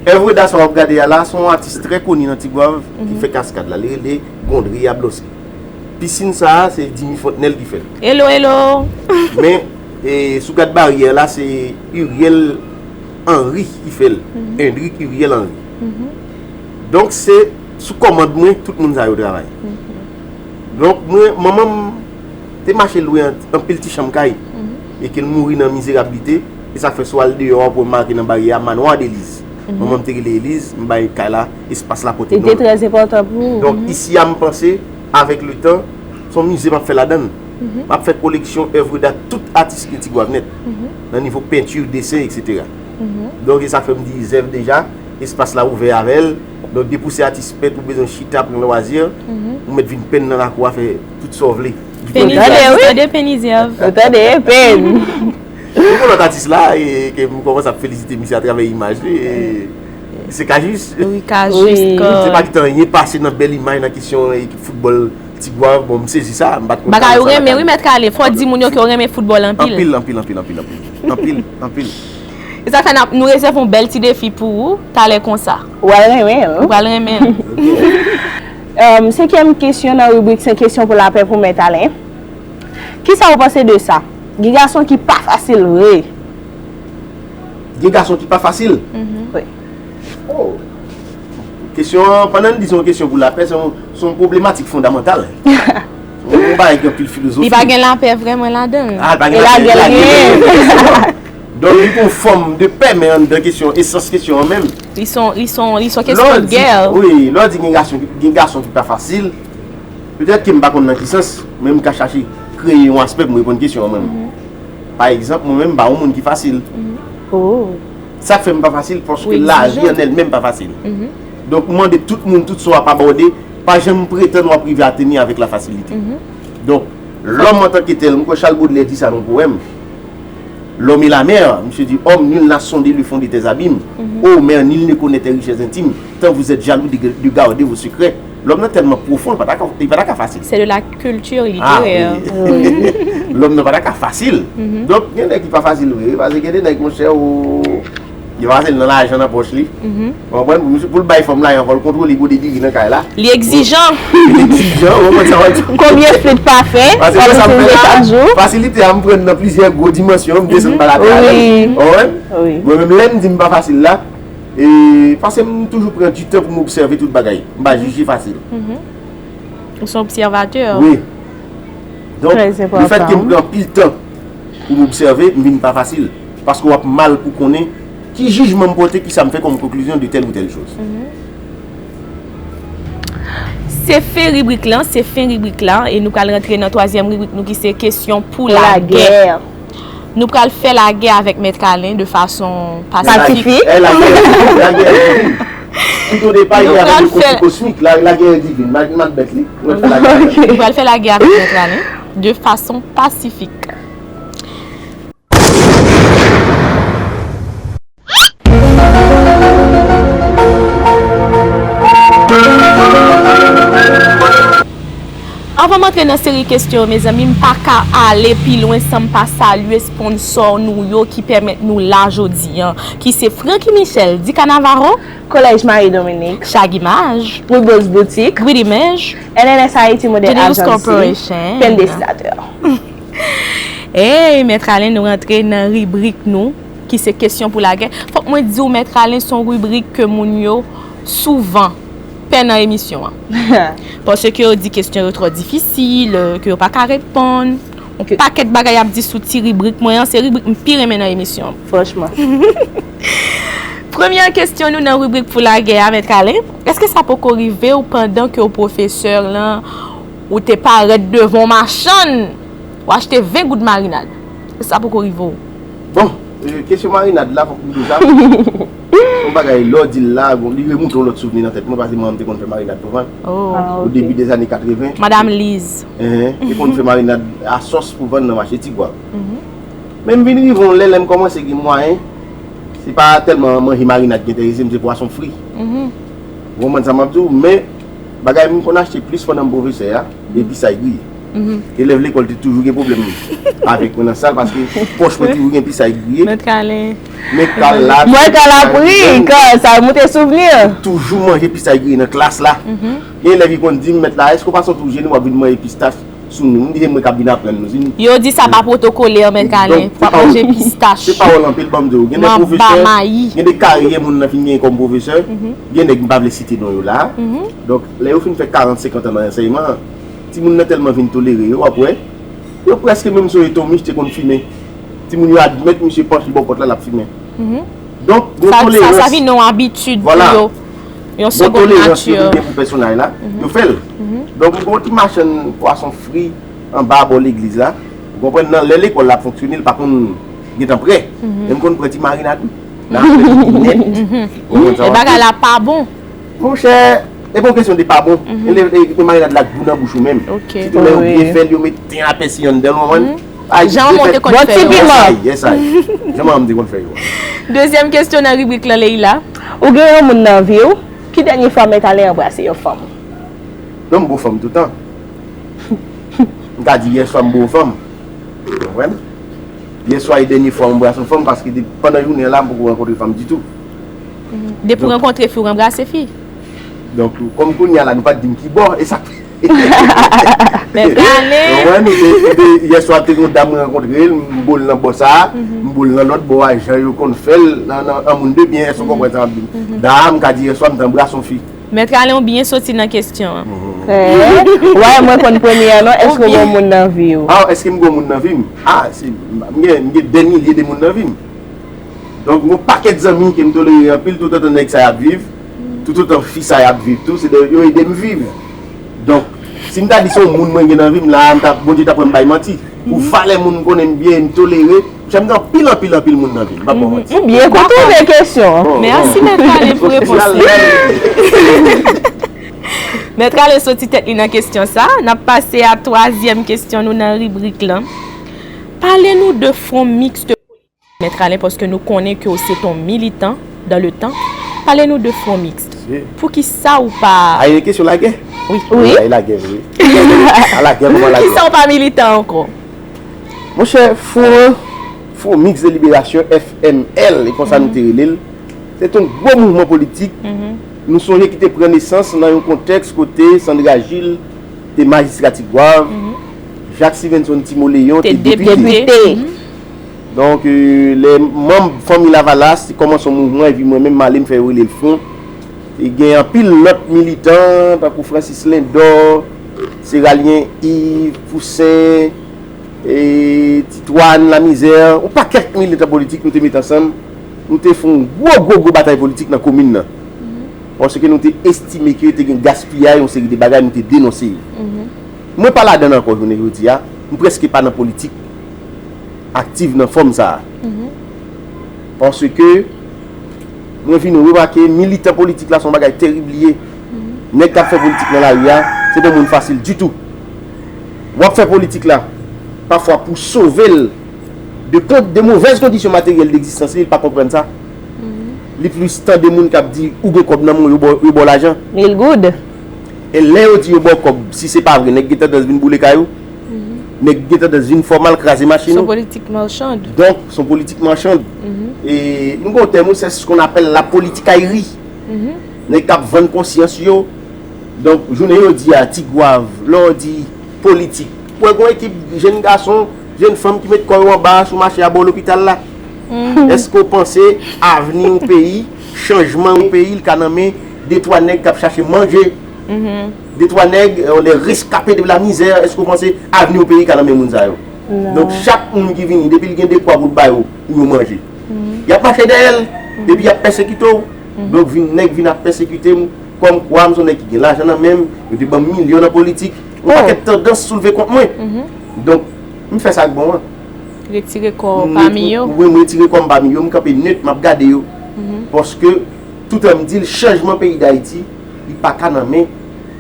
Èv da sa w ap gade a la, se yon atis trè koni nan Tigwav ki fè kaskad la. Li rele Gondry Yablonski. Pisin sa a, se Dimy Fontnel ki fè l. Hello, hello! Men, e, si w gad baryè la, se Uriel Henry ki fè l. Mhm. Hendrick Uriel Henry. Mhm. Donk, se sou kòmand mwen, tout moun sa yo travay. Mhm. Donk, mwen, manman m te mache lwe an-, anpil ti chanm kay, mhm, e ke l mouri nan mizerablite, e sa k fè si w al deyò a, w ap remake nan baryè a, Manoir Deliz. Manman m te rele Eliz, m bay kay la espas la kote nou. Li te trè enpòtan pou ou. Donk, isi a, m panse, avèk letan, se yon mize m ap fè ladan l. M ap fè koleksyon èv dat tout atis ki Ti Gwav nèt, nan nivo penti, desen, etsetera. Donk, e sa k fè m di Zèv deja, espas la ouvè avè l. Donk, depi w se atis pent, ou bezwen chita, pran lwazi, ou mèt vin penn nan lakou a, fè tout sa w vle. Ou tande, wi. Ou tande, Penn Izèv. Ou tande, Penn. Yon lòt atis la, e, ke m kòmanse ap felisite misye atravè imaj li, e, se Kajis. Wi, Kajis. Se pa ki tan ye pase nan bèl imaj nan kesyon ekip foutbòl Ti Gwav, bon, m sezi sa, m pa t konn bagay ou renmen, wi, Mèt Kalen, fò w di moun yo ke w renmen foutbòl anpil. Anpil, anpil, anpil, anpil, anpil. Anpil, anpil. E sa fè n ap, nou rezève yon bèl ti defi pou ou, talè konsa. Ou pral renmen l. Ou pral renmen l. Em, senkyèm kesyon nan ribrik Senk kesyon pou lapè pou Mèt Alen. Kisa ou panse de sa? Gen gason ki pa fasil vre. Gen gason ki pa fasil? Wi. Oh. Kesyon an, pandan n di se yon kesyon pou lapè, se yon, se yon pwoblematik fondamantal. Se yon bagay ki anpil filozofi. Li pa gen lapè vrèman ladan l. Ah, li pa gen lapè, li pa gen lapè. Donk, li gon fòm de pè, men anndan kesyon, esans kesyon an menm. Li son, li son, li son kesyon de gè. Wi, lè w di gen gason, gen gason ki pa fasil, petèt ke m pa konn nan ki sans, men m ka chache kreye yon aspè pou m reponn kesyon an menm. Pa egzanp, mwen menm, m pa yon moun ki fasil. Oh. Sa k fè m pa fasil, paske lavi an èl menm pa fasil. Donk, m mande tout moun, tout sa w ap abòde, pa janm pretann w ap rive atenn li avèk la fasilite. Donk, l'homme en tant que tel, m kwè Charles Baudelaire di sa nan yon powèm. L'homme et la mer, misye di, homme, nul n'a sondé le fond de tes abîmes. Ô mer, nul ne connaît tes richesses intimes, tant vous êtes jaloux de, de garder vos secrets. Lòm nan tèlman pwofon, li pa ta ka, li pa ta ka fasil. C'est de la culture littéraire. Ah, wi. Lòm nan pa ta ka fasil. Donk, gen nèg ki pa fasil vre, paske gen de nèg, monchè, ou, li pa fasil nan lajan nan pòch li. Ou konprann? Pou misye, pou l bay fanm lajan, fò l kontwole gode diri nan kay la. Li egzijan. Li egzijan, ou konprann sa m ap di? Konbyen flit pafen w ap itilize chak jou? Fasilite a m pran nan plizyè gwo dimansyon, m desann pa latè avè l. Ou konprann? Mwen menm, lè m di m pa fasil la, e, paske m toujou pran di tan pou m obsève tout bagay. M pa jije fasil. Ou se yon obsèvatè. Wi. Donk, lefètke m pran anpil tan pou m obsève, m vin pa fasil. Paske w ap mal pou konnen ki jijman m pote, ki sa m fè kòm konklizyon de tèl ou tèl choz. Se fen ribrik lan, se fen ribrik la, e nou pral rantre nan twazyèm ribrik nou ki se kesyon pou lagè. Nou pral fè lagè avèk Mèt Kalen de fason pasifik. Pasifik. Eh, lagè, lagè. Tout au départ, il y avait le conflit cosmique. La, la guerre est divine. Mal, mal bête, li. Nou pral fè lagè avèk Mèt Kalen de fason pasifik. Anvan m antre nan seri kesyon yo, mezanmi, m pa ka ale pi lwen san m pa salye sponsò nou yo ki pèmèt nou la jodi a, ki se Francky Michel, Dica Navarro, Kolèj Marie Dominique, Chag Image, Wibos Boutique, Grid Image, N N S Haiti Model Agency, Corporation, Pen Destinatè. Hey, Mèt Alen, nou rantre nan ribrik nou, ki se kesyon pou lagè. Fòk mwen di w, Mèt Alen, se yon ribrik ke moun yo souvan pè nan emisyon an. Paske yo di kesyon yo twò difisil, ke yo pa ka reponn. Yon pakèt bagay y ap di sou ti ribrik mwen an, se ribrik m pi renmen nan emisyon an. Franchman. Premyè kesyon nou nan ribrik pou lagè a, Mèt Kalen. Èske sa poko rive w pandan ke w pwofesè lan, ou te parèt devan yon machann, ou achte ven goud marinad? Èske sa poko rive w? Bon, e, kesyon marinad la, fòk m di w sa. Se yon bagay, lè w di l la, bon, li remoute yon lòt souvni nan tèt mwen, paske manman m te konn fè marinad pou vann. Oh. O debi dèzane katreven. Madam Liz. Enhen, te konn fè marinad a sòs pou vann nan mache Ti Gwav. Men m vin rive yon lè, lè m kòmanse gen mwayen, se pa tèlman manje marinad ki enterese m, se pwason fri. Ou konprann sa m ap di w? Men, bagay m konn achte plis pandan m pwofesè a, episay griye. Elèv lekòl te toujou gen pwoblèm avèk mwen nan sal, paske pòch mwen toujou gen episay griye. Mèt Kalen. Men kal la, mwen kal ap ri, kal sa remoute souvni. Toujou manje episay griye nan klas la. Gen elèv ki konn di m, "Mèt la, èske w pa santi w jennen w ap vin manje pistach sou nou?" M di, "Se mwen k ap vin aprann nou." Yo di sa pa pwotokole an, Mèt Kalen, w ap manje pistach. Se pawòl anpil, ban m di w. Gen de pwofesè, gen de karyè moun nan fin genyen kòm pwofesè, gen nèg m pa vle site non yo la. Donk, lè yo fin fè karant, senkant an nan ansèyman an, timoun nan tèlman vin tolere yo, w ap wè, yo prèske menm sonje Tomich te konn fimen. Timoun yo admèt misye panche bò pòt la, l ap fimen. Donk, gon tolerans. Sa, sa, sa vin yon abitid pou yo. Yon segonn nati. Gon tolerans yo vin gen pou pèsonaj la, yo fè l. Donk, gon ti machann pwason fri anba bò legliz la. Ou konprann, nan lè lekòl la ap fonksyone, l pa konn gentan prè. Men m konn pran ti marinad wi. Nan apre li nèt. Ou konprann sa? E bagay la pa bon. Monchè, e pa yon kesyon de pa bon. E, e, e marinad la gou nan bouch ou menm. Sitou lè yo byen fè l, yo met ten a pèsi anndan l, ou konprann? Jan manman w te konn fè yo. Yes, I. Jan manman m te konn fè yo. Dezyèm kesyon nan ribrik lan, Leila. Ou gen yon moun nan vi w, ki dènye fwa Mèt Alen anbrase yon fanm? Non, m bo fanm toutan. M ka di yèswa m bo fanm. Ou konprann? Yèswa e dènye fwa m anbrase yon fanm, paske de, pandan jounen an la, m poko rankontre fanm ditou. Depi w rankontre fi, w ranbrase fi. Donk, kòm kounye a la, nou pa t di m ki bò, e sa k fè. Mèt Alen. Ou konprann? Nou te, nou te, yèswa te gen yon dam mwen rankontre l, m bo l nan bò sa a, m bo l nan lòt bò a, jan yo konn fè l nan, nan, an moun de byen, èske w konprann sa m ap di w? Da, m ka di yèswa m te anbrase yon fi. Mèt Alen, ou byen soti nan kesyon an. Wè, mwen konn premye an non, èske w gen yon moun nan vi w? Ah, èske m gen yon moun nan vi m? Ah, se, m gen, m gen dè milye de moun nan vi m. Donk, m gen yon pakèt zanmi ke m tolere anpil, toutotan nèg sa y ap viv, toutotan fi sa y ap viv tou, se de yo ede m viv. Donk, si m ta di se yon moun mwen gen nan vi m la, m ta, Bondye ta pran m bay manti. Pou valè moun m konnen m byen, m tolere, monchè, m gen anpil, anpil, anpil moun nan vi m, m p ap ba w manti. Ou byen kontounen kesyon an. Mèsi, Mèt Alen, pou repons lan. Mèt Alen soti tèt li nan kesyon sa. N ap pase a twazyèm kesyon nou nan ribrik lan. Pale nou de Front Mixte Politik, Mèt Alen, paske nou konnen ke w se t on militan dans le temps. Pale nou de Front Mixte. Poukisa ou pa... A, e kesyon lagè? Wi. Wi. A, e lagè, wi. A, lagè, kòman lagè? Poukisa ou pa militan ankò? Monchè, Front, Front Mixte de Libération, F M L, e konsa nou te rele l, se t on gwo mouvman politik. Nou sonje ki te pran nesans nan yon kontèks kote Sandra Gilles te majistra Tigwav, Jacques Stevenson Timoleyon te depite. Donk, e, lè manm Fanmi Lavalas te kòmanse yon mouvman, epi mwen menm, m ale, m fè yo rele l Front. E gen anpil lòt militan, tankou Francis Lindor, Seralien Yves, Poussin, e, Titwàn Lamizè, yon pakèt militan politik nou te met ansanm, nou te fè yon gwo, gwo, gwo batay politik nan komin nan. Paske nou te estime ke te gen gaspiyay, yon seri de bagay, nou te denonse yo. Mwen pa ladan l ankò jounen jodi a, m prèske pa nan politik aktiv nan fòm sa a. Paske mwen vin remake militan politik la se yon bagay terib li ye. Nèg k ap fè politik nan lari a, se pa moun fasil ditou. W ap fè politik la, pafwa pou sove l de kon-, de movèz kondisyon materyèl degzistans li, li pa konprann sa. Li plis tande moun k ap di, "Ou gen kòb nan men w, yo ba w, yo ba w lajan." Mil goud. E lè yo di yo ba w kòb, si se pa vre, nèg gen tandans vin boule kay ou. Nèg gen tandans vin fòmal, kraze machin ou. Se yon politik machann. Donk, se yon politik machann. E nou gen yon tèm, c'est ce qu'on appelle la politicairie. Nèg k ap vann konsyans yo. Donk, jounen jodi a, Tigwav, lè w di politik, ou wè gon ekip jenn gason, jenn fanm ki met kò yo anba sou mache a bò lopital la. Èske w panse avni yon peyi, chanjman yon peyi, li ka nan men de twa nèg k ap chache manje? De twa nèg, euh, les rescapés de la misère, èske w panse avni yon peyi ka nan men moun sa yo? Donk, chak moun ki vini, depi l gen dekwa pou l ba yo, pou yo manje, y ap mache dèyè l, epi y ap pèsekite w. Donk, vin, nèg vin ap pèsekite m, kòmkwa m se yon nèg ki gen lajan nan men m, yo te ban m milyon nan politik, yon pakèt tandans soulve kont mwen. Donk, m fè sa k bon an. Retire kò w pami yo. Wi, m retire kò m pami yo, m kanpe net, m ap gade yo. Paske, toutan m di l, chanjman peyi Dayiti, li pa ka nan men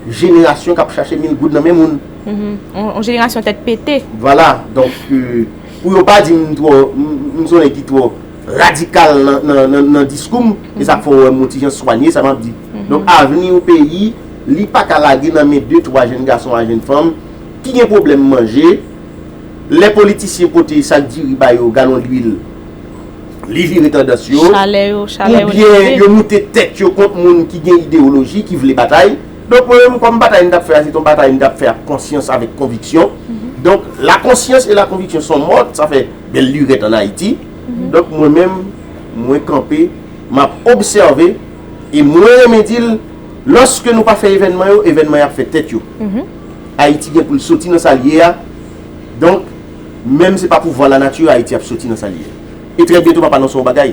jenerasyon k ap chache mil goud nan men moun. On, on jenerasyon tèt pete. Vwala, donk, euh, pou yo pa di m twò, m, m se yon nèg ki twò radikal nan, nan, nan, nan diskou m, e sa k fè w wè m yon ti jan swanye sa m ap di. Donk, avni yon peyi, li pa ka lage nan men de, twa jenn gason a jenn fanm ki gen pwoblèm manje, lè politisyen pote sak diri ba yo, galon lwil, li vire tandans yo, oubyen yo moute tèt yo kont moun ki gen ideyoloji, ki vle batay. Donk, mwen menm, kòm batay m t ap fè a, se t on batay m t ap fè ak konsyans, avèk konviksyon. Donk, la conscience et la conviction sont mortes, sa fè bèl lirèt ann Ayiti. Donk, mwen menm, mwen kanpe, m ap obsève, e mwen renmen di l, lòske nou pa fè evènman yo, evènman yo ap fè tèt yo. Ayiti gen pou l soti nan sa l ye a. Donk, menm se pa pouvwa lanati, Ayiti ap soti nan sa l ye a. E trè byento m ap anonse yon bagay.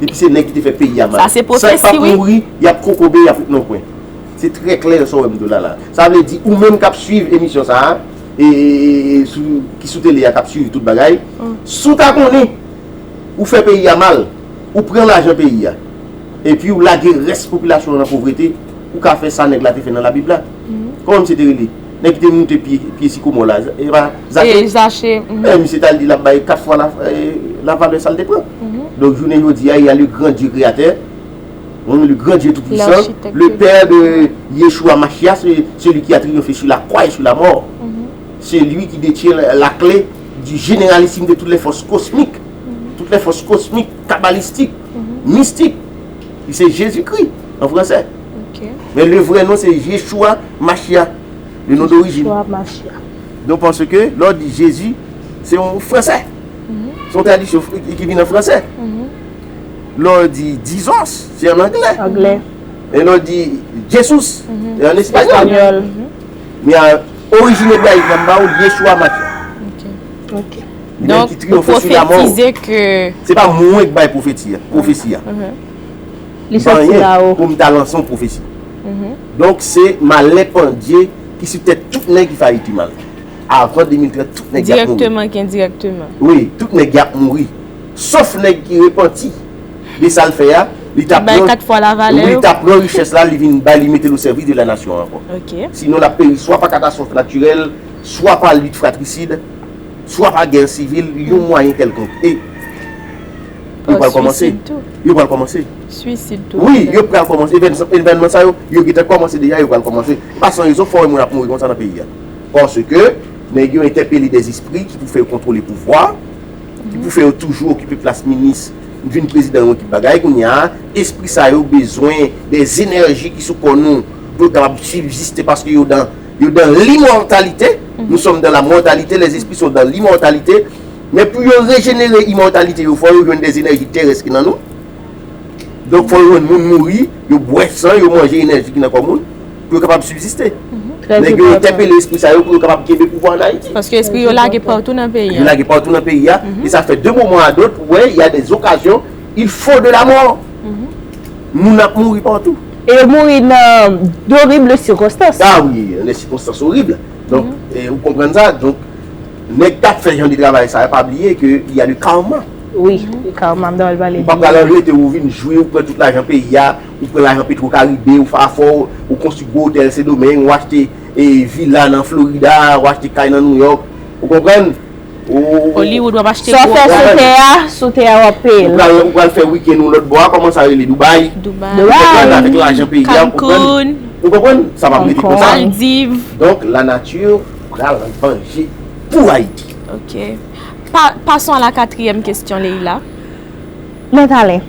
Epi se nèg ki te fè peyi a mal. Sa se pwofesi, wi. Sa k p ap mouri, y ap kokobe, y ap ret nan kwen. Se trè klè sa w wè m di w la la. Sa vle di, ou menm k ap swiv emisyon sa a, e, e, e, sou, ki sou tele a, k ap swiv tout bagay, si w ta konnen, ou fè peyi a mal, ou pran lajan peyi a, epi ou lage rès popilasyon an nan povrete, ou ka fè sa nèg la te fè nan Labib la. Kòman misye te rele? Nèg ki te moute pye, pye sikomò la, e pa Zache? E, Zache. E, misye t al di l ap bay kat fwa la, e, lavalè sa l te pran. Donk, jounen jodi a, il y a le grand Dieu créateur, le grand Dieu tout-puissant, le père de Yeshua Mashiach, c'est celui qui a triomphé sur la croix et sur la mort. C'est lui qui détient la, la clé du généralissime de toutes les forces cosmiques, toutes les forces cosmiques, kabbalistik, mistik. Li se Jezikri, an fransè. Men le vrè non se Yeshua Mashiach, le non dorijin. Yeshua Mashiach. Donk, paske lè w di Jezi, se yon fransè. Se yon tradisyon ki, ki vin an fransè. Lè w di Jesus, se an anglè. Anglè. E lè w di Jesus, se an espanyòl. Espanyòl. Men a, orijin ebrayik la, m ba ou Yeshua Mashiach. Ok. Li menm ki triyonfe sou lamò. Donk, ou pwofetize ke... Se pa mwen k bay pwofeti a, pwofesi a. Li soti la o. Pou m ta lanse yon pwofesi. Donk, se malè pandye ki sou tèt tout nèg ki fè Ayiti mal. Avan de mil trant, tout nèg y ap mouri. Dirèkteman ak endirèkteman. Wi, tout nèg y ap mouri. Sof nèg ki repanti de sa l fè a, li t ap pran, wi, li t ap pran richès la, li vin bay, li mete l o sèvis de la nasyon ankò. Sinon, l ap peri swa pa katastwòf natirèl, swa pa lit fratrisid, swa pa gè sivil, yon mwayen kèlkonk. E yo pral kòmanse. Yo pral kòmanse. Wi, yo pral kòmanse. Evèn-, evènman sa yo, yo gentan kòmanse deja, yo pral kòmanse. E pa san rezon, fò wè moun ap mouri konsa nan peyi a. Paske nèg yo entèpele dèzespri ki pou fè yo kontwole pouvwa, ki pou fè yo toujou okipe plas minis, vin prezidan, yon ekip bagay. Kounye a, espri sa yo bezwen dèzenèji ki sou kò nou pou yo kapab sibziste, paske yo dan, yo dan limòtalite. Nous sommes dans la mortalité, les esprits sont dans l'immortalité. Men pou yo rejenere imòtalite yo, fò yo jwenn dèzenèji terès ki nan nou. Donk, fò yo jwenn moun mouri, yo bwè san, yo manje enèji ki nan kò moun, pou yo kapab sibziste. Nèg yo entèpele espri sa yo pou yo kapab kenbe pouvwa an Ayiti. Paske espri yo lage patou nan peyi a. Yo lage patou nan peyi a. E sa fè de moman a dòt, ou wè, il y a des occasions, il faut de la mort. Moun ap mouri patou. E yo mouri nan d'horribles circonstances. Ah wi, nan de sikonstans orib. Donk, e, ou konprann sa? Donk, nèg k ap fè jan de travay sa yo, pa bliye ke y a le karma. Wi, le karma, m ta pral pale de li. Ou pa pral anrete, ou vin jwi, ou pran tout lajan peyi a, ou pran lajan Petro Caribe, ou fè afè w, ou konstwi gwo otèl Sendomeng, ou achte, e, vila nan Florida, ou achte kay nan New York. Ou konprann? Ou, Hollywood, w ap achte gwo. Sa w fè sou tè a, sou tè a w ap peye l. Ou pral, ou pral fè wikenn ou lòt bò a, kòman sa rele? Dubai. Dubai. Ou konprann? Avèk lajan peyi a, ou konprann? Cancun. Ou konprann? Sa p ap rete konsa. Maldives. Donk, lanati pral vanje pou Ayiti. Ok. Pa, passons à la quatrième question, Leila. Mèt Alen,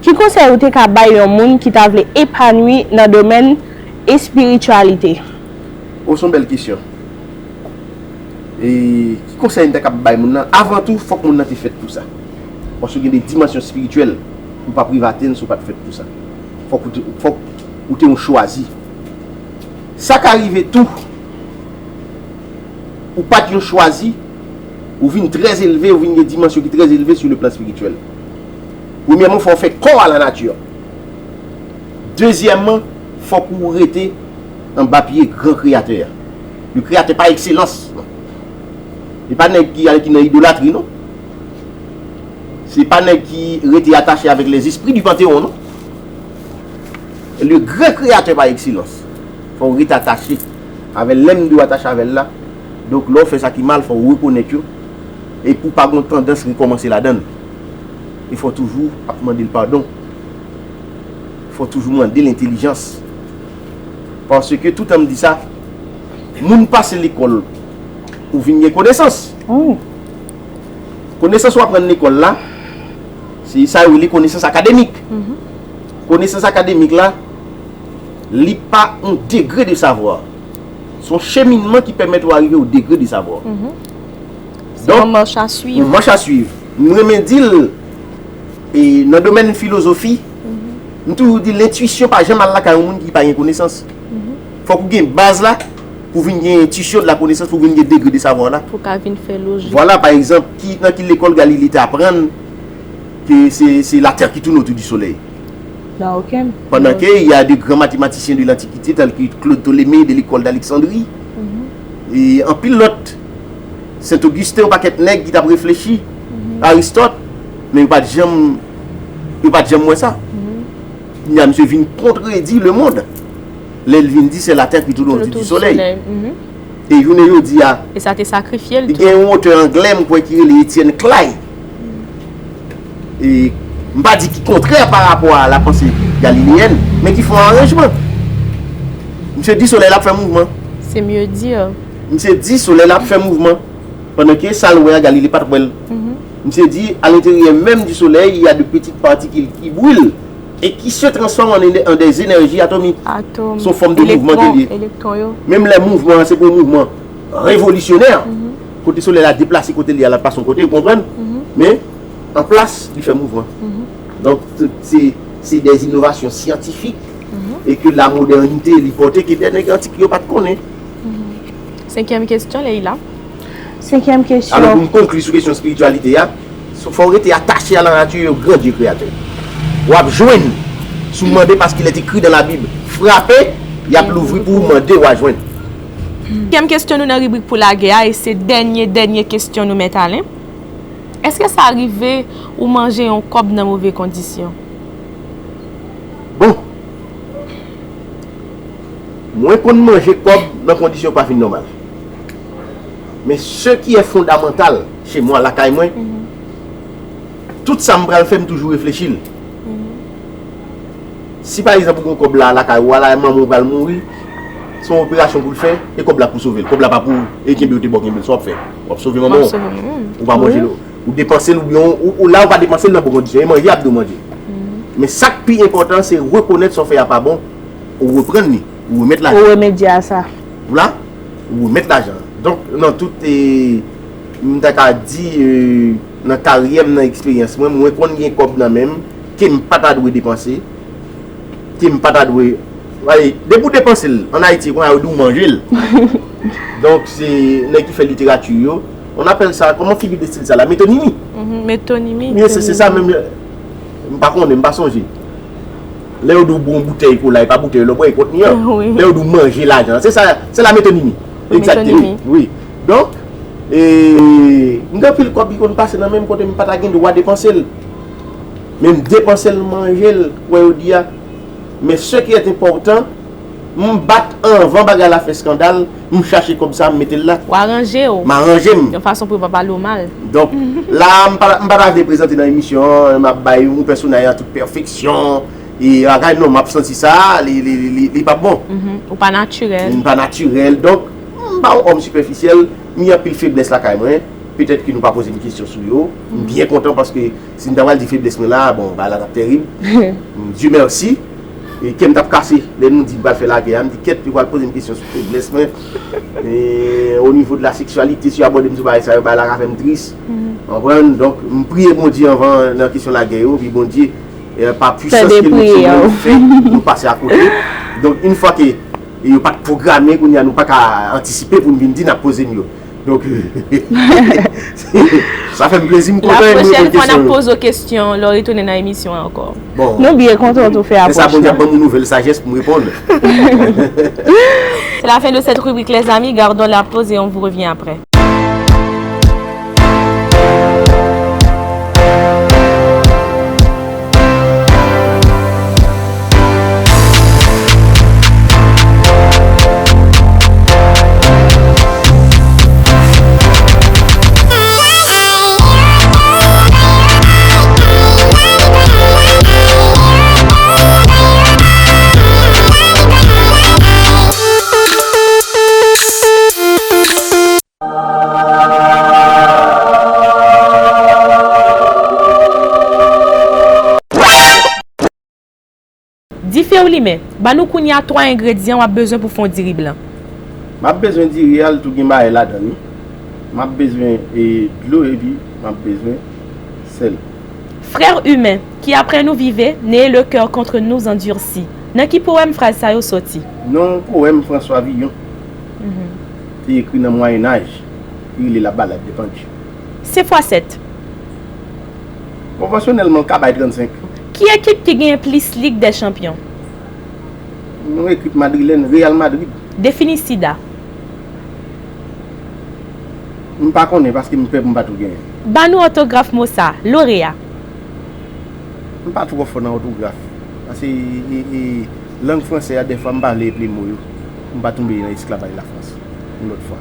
ki konsèy ou te ka bay yon moun ki ta vle epanwi nan domèn espirityalite? O, se yon bèl kesyon. E ki konsèy m ta kab bay moun nan? Avan tou, fòk moun nan te fèt pou sa. Paske gen de dimansyon espirityèl ou p ap rive atenn si w pa t fèt pou sa. Fòk ou te, fòk ou te yon chwazi. Sa ka rive tou, ou pa t yon chwazi, ou vin trè elve, ou vin gen dimansyon ki trè elve sou le plan espirityèl. Premyèman, fò w fè kò a lanati. Dezyèmman, fòk ou rete anba pye gran Kreyatè a. Le Kreyatè pa ekselans. Li pa nèg ki, ki nan idolatri, non. Se pa nèg ki rete atache avèk lèzespri di panteyon, non. Le gran Kreyatè pa ekselans. Fò w rete atache avè l. Lè m di w atache avè l la, donk, lè w fè sa ki mal, fò w rekonèt yo. E pou w pa gen yon tandans rekòmanse ladan l. E fò w toujou ap mande l padon. Fò w toujou mande l entèlijans. Paske toutan m di sa, moun pase lekòl, ou vin gen konesans. Wi. Konesans w aprann lekòl la, se sa yo rele konesans akademik. Konesans akademik la, li pa yon degre de savwa. Se yon cheminman ki pèmèt ou arive o degre de savwa. Se yon mach a swiv. Yon mach a swiv. M renmen di l, e, nan domèn filozofi, m toujou di l, lentwisyon pa janm al lakay yon moun ki pa gen konesans. Fòk ou gen baz la pou vin gen entwisyon de la konesans, pou vin gen degre de savwa la. Pou ka vin fè lojik. Vwala, pa egzanp, ki, nan ki lekòl Galile te aprann ke se, se latè ki tourne otou di solèy? Nan okenn. Pandan ke y a de gran matematisyen de lantikite, tèl ke Claude Ptolémée de lekòl d'Alexandrie, e anpil lòt, Saint Augustin, yon pakèt nèg ki t ap reflechi, Aristote, men yo pa t janm, yo pa t janm wè sa. Kounye a, misye vin kontredi lemonn. Lè l vin di, se latè ki tourne otou di solèy. E jounen jodi a, e sa te sakrifye l tou. Gen yon otè anglè, m kwè, ki rele Etienne Clay. E m pa di ki kontrè pa rapò a la panse galileyèn, men ki fè yon aranjman. Misye di solèy la ap fè mouvman. C'est mieux dire. Misye di solèy la ap fè mouvman. Pandan ke sa l wè a, Galile pa t wè l. Misye di, à l'intérieur même du soleil, il y a de petites particules qui brûlent et qui se transforment en, en des énergies atomiques. Atòm. Se yon fòm de mouvman ke li ye. Elektwon, elektwon yo. Menm lè mouvman an se pou yon mouvman revolisyonè, kote solèy la deplase kote li a, l ap pase yon kote, ou konprann? Men, an plas, li fè mouvman. Donk, se, se des innovations scientifiques e ke la modernite li pote ke dè nèg antik yo pa t konnen. Senkyèm kesyon, Leila. Senkyèm kesyon. Alò, pou m konkli sou kesyon espirityalite a, fò w rete atache a la nature et au grand Dieu créateur. W ap jwenn, si w mande, parce qu'il est écrit dans la Bible, frape, y ap louvri pou ou, mande, w a jwenn. Senkyèm kesyon nou nan ribrik pou lagè a, e se dènye, dènye kesyon nou, Mèt Alen. Èske sa rive ou manje yon kòb nan move kondisyon? Bon, mwen konn manje kòb nan kondisyon pa fin nòmal. Men ce qui est fondamental chez moi, lakay mwen, tout sa m pral fè, m toujou reflechi l. Si pa egzanp ou gen kòb la lakay ou a la, manman w pral mouri, se yon operasyon pou l fè, e kòb la pou sove l. Kòb la pa pou ou, e kenbe ou te ba w kenbe l, sa w ap fè? W ap sove manman w. Ou pa manje l, ou depanse l, oubyen ou, ou la ou pa depanse l nan bon kondisyon, e manje ap dwe manje. Men sa k pi enpòtan, se rekonèt sa w fè a pa bon, ou reprann li, ou remèt lajan. Ou remedye a sa. Ou la, ou remèt lajan. Donk, nan tout, e, m ta ka di, e, nan karyè m, nan eksperyans mwen, mwen konn gen kòb nan men m, ke m pa ta dwe depanse, ke m pa ta dwe, depi w depanse l, ann Ayiti, kounye a yo di w manje l. Donk, se nèg ki fè literati yo, on appelle ça, kòman figi de stil sa la? Metonimi. Metonimi. Wi, se, se sa menm. M pa konnen, m pa sonje. Lè yo di w bwè yon boutèy kola, e pa boutèy lè w bwè, e kontni an. Lè yo di w manje lajan, se sa, se la metonimi. Egzakteman. Wi. Donk, e, m gen anpil kòb ki konn pase nan men m kote m pa ta gen dwa depanse l. Men m depanse l, m manje l, wè yo di a. Men ce qui est important, m bat anvan bagay la fè eskandal, m chache kòb sa, m mete l la. Ou aranje w. M aranje m. Yon fason pou yo pa pale w mal. Donk, la, m pa, m pa ta vle prezante nan emisyon an, m ap bay yon pèsonaj an tout pèfeksyon, e bagay, non, m ap santi sa, li, li, li, li, li p ap bon. Ou pa natirèl. M pa natirèl. Donk, m pa yon òm sipèfisyèl, m gen anpil feblès lakay mwen. Petèt ke nou pa poze m kesyon sou yo. M byen kontan paske si m ta pral di feblès mwen la, bon, bagay la t ap tèrib. Dieu merci. E kè m t ap kase lè nou di m pral fè lagè a. M di, kèt, yo pral poze m kesyon sou feblès mwen. E o nivo de la seksyalite, si yo abòde m sou bagay sa yo, bagay la ka fè m tris. Konprann? Donk, m priye Bondye anvan nan kesyon lagè yo, epi Bondye, e, pa pwisans ke nou fè, nou pase akote. Donk, yon fwa ke e yo pa t pwograme, kounye a nou pa ka antisipe pou n vin di n ap poze m yo. Donk, sa fè m plezi, m kontan m reponn kesyon yo. La pwochèn fwa n ap poze w kesyon lè w retounen nan emisyon an ankò. Bon. Nou byen kontan w tou fè apwòch la. Lè sa Bondye ap ban m yon nouvèl sajès pou m reponn. C'est la fin de cette rubrique, les amis. Gardons la pause et on vous revient après. Dife ou limen. Ban nou kounye a twa engredyan w ap bezwen pou fè yon diri blan. M ap bezwen diri a, l tou gen mayè ladan l, wi. M ap bezwen e dlo epi m ap bezwen sèl. Frères humains, qui après nous vivez, n'ayez le cœur contre nous endurci. Nan ki powèm fraz sa yo soti? Nan yon powèm François Villon te ekri nan Mwayenaj, li rele La Ballade des Pendus. Sefwa sèt. Konvansyonèlman, l ka bay trannsenk. Ki ekip ki genyen plis Lig dè Chanpyon? Yon ekip madrilèn, Real Madrid. Defini sida. M pa konnen paske m pè pou m pa tou genyen. Ban nou òtograf mo sa, loreya. M pa twò fò nan òtograf. Paske e, e, lang fransè a, dèfwa m pa vle eple mo yo. Pou m pa tonbe nan esklavaj Lafrans yon lòt fwa.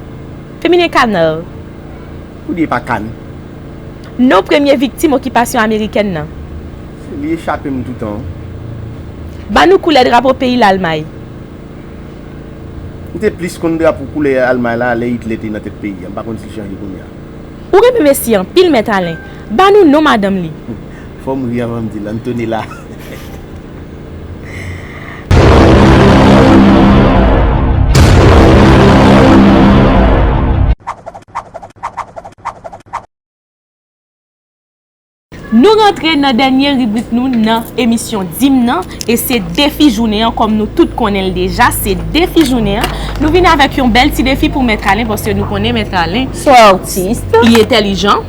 Feminen kanal. Ou di e pa kann. Non premye viktim okipasyon amerikèn nan. Li echape m toutan. Ban nou koulè drapo peyi Lalmay. M te plis konn drapo koulè Almay la lè Itlè te nan tèt peyi a. M pa konn si l chanje kounye a. Ou renmen mesye anpil Mèt Alen. Ban nou non madanm li. Fò m ri anvan m di l, Antonella. Nou rantre nan dènye ribrik nou nan emisyon Dim nan, e se defi jounen an, kòm nou tout konnen l deja, se defi jounen an. Nou vin avèk yon bèl ti defi pou Mèt Alen, paske nou konnen Mèt Alen. Se yon atis. Li entèlijan,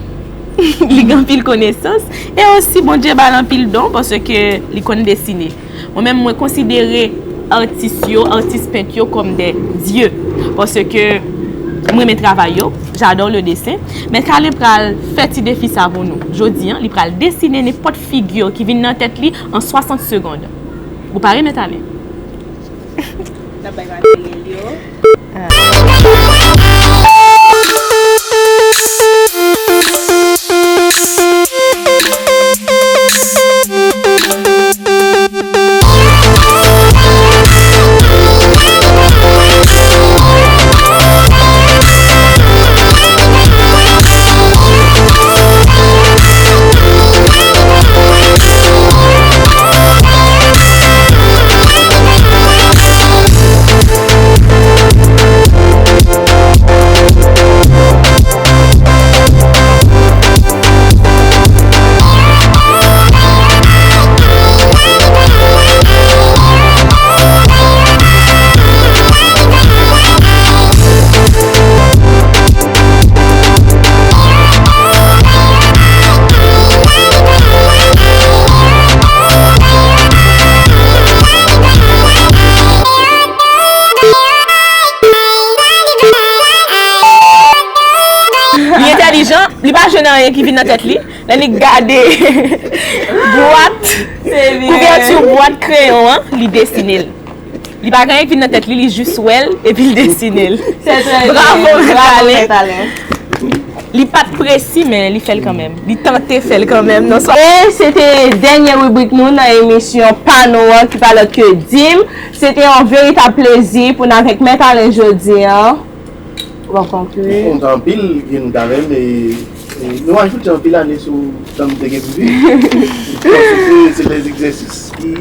li gen anpil konesans, e osi Bondye ba l anpil don, paske li konn desine. Mwen menm, mwen konsidere atis yo, atis pent yo kòm des dieux. Paske m renmen travay yo, j'adore le dessin. Mèt Alen pral fè ti defi sa pou nou. Jodi an, li pral desine nenpòt figi ki vin nan tèt li an swasant segonn. Ou pare, Mèt Alen? N ap bay materyèl yo. Li entèlijan, li pa jwenn anyen ki vin nan tèt li. Lè li gade bwat, kouvèti bwat kreyon an, li desine l. Li pa gen anyen ki vin nan tèt li, li jis wè l, epi l desine l. Bravo, Mèt Alen. Li pa t presi, men li fè l kanmenm. Li tante fè l kanmenm. Non, swa... E se te dènye ribrik nou nan emisyon pa nou an, ki pa lòt ke Dim. Se te yon veritab plezi pou n avèk Mèt Alen jodi an. Ou pa konkli? M kontan anpil vin kanmenm e, e nou ajoute anpil ane sou tan m te gen pou viv. Paske se lè egzèsis ki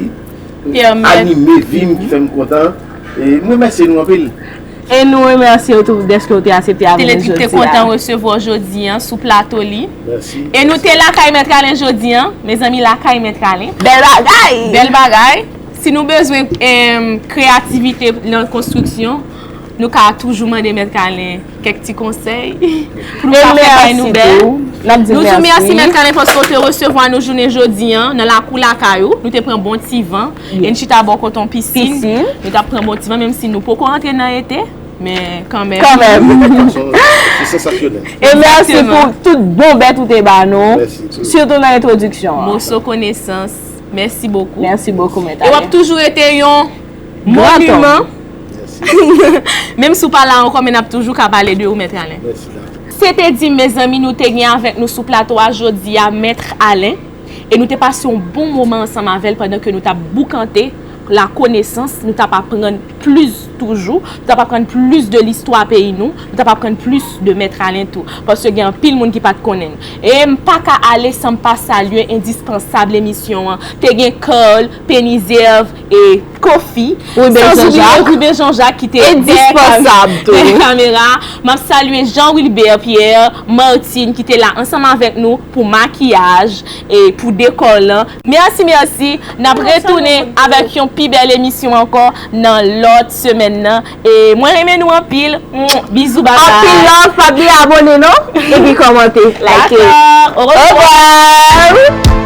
anime vi m, ki fè m kontan. E m remèsye nou anpil. E nou remèsye w tou dèske w te aksepte avèk nou jodi a. Te kontan resevwa w jodi an sou plato li. Mèsi. E nou te lakay Mèt Alen jodi an. Mezanmi, lakay Mèt Alen. Bèl bagay! Bèl bagay. Si nou bezwen em, kreyativite nan konstriksyon, nou ka toujou mande Mèt Alen kèk ti konsèy pou nou ka fè kay nou bèl. Nou di w mèsi Mèt Alen paske w te resevwa nou jounen jodi an nan lakou lakay ou. Nou te pran bon ti van e n chita bò kote yon pisin. Nou t ap pran bon ti van menm si nou poko rantre nan ete. Men kanmenm. Kanmenm. Se sansasyonèl. E mèsi pou tout bon bèt ou te ba nou. Sitou nan entwodiksyon an. Moso konesans. Mèsi bokou. Mèsi bokou, Mèt Alen. E w ap toujou rete yon moniman. Menm si w pa la ankò, men n ap toujou ka pale de ou, Mèt Alen. Se te Dim, mezanmi, nou te gen avèk nou sou plato a jodi a, Mèt Alen. E nou te pase yon bon moman ansanm avè l pandan ke nou t ap boukante lakonesans, nou t ap aprann plis toujou, nou t ap aprann plis de listwa peyi nou, nou t ap aprann plis de Mèt Alen tou, paske gen anpil moun ki pa t konnen l. E m pa ka ale san m pa salye endispansab lemisyon an. Te gen Carl, Penizèv e Kofi. Ruben Jean-Jacques. Ruben Jean-Jacques ki te dèyè kam-, dèyè kamera. M ap salye Jean Wilbert Pierre, Martine ki te la ansanm avèk nou pou makiyaj e pou dekò lan. Mèsi, mèsi. N ap retounen avèk yon pi bèl emisyon ankò nan lòt semèn nan. E mwen renmen nou anpil. Mwah. Bizou, babay. Anpil love, pa bliye abone non. Epi kòmante, like. Dakò. Au revoir.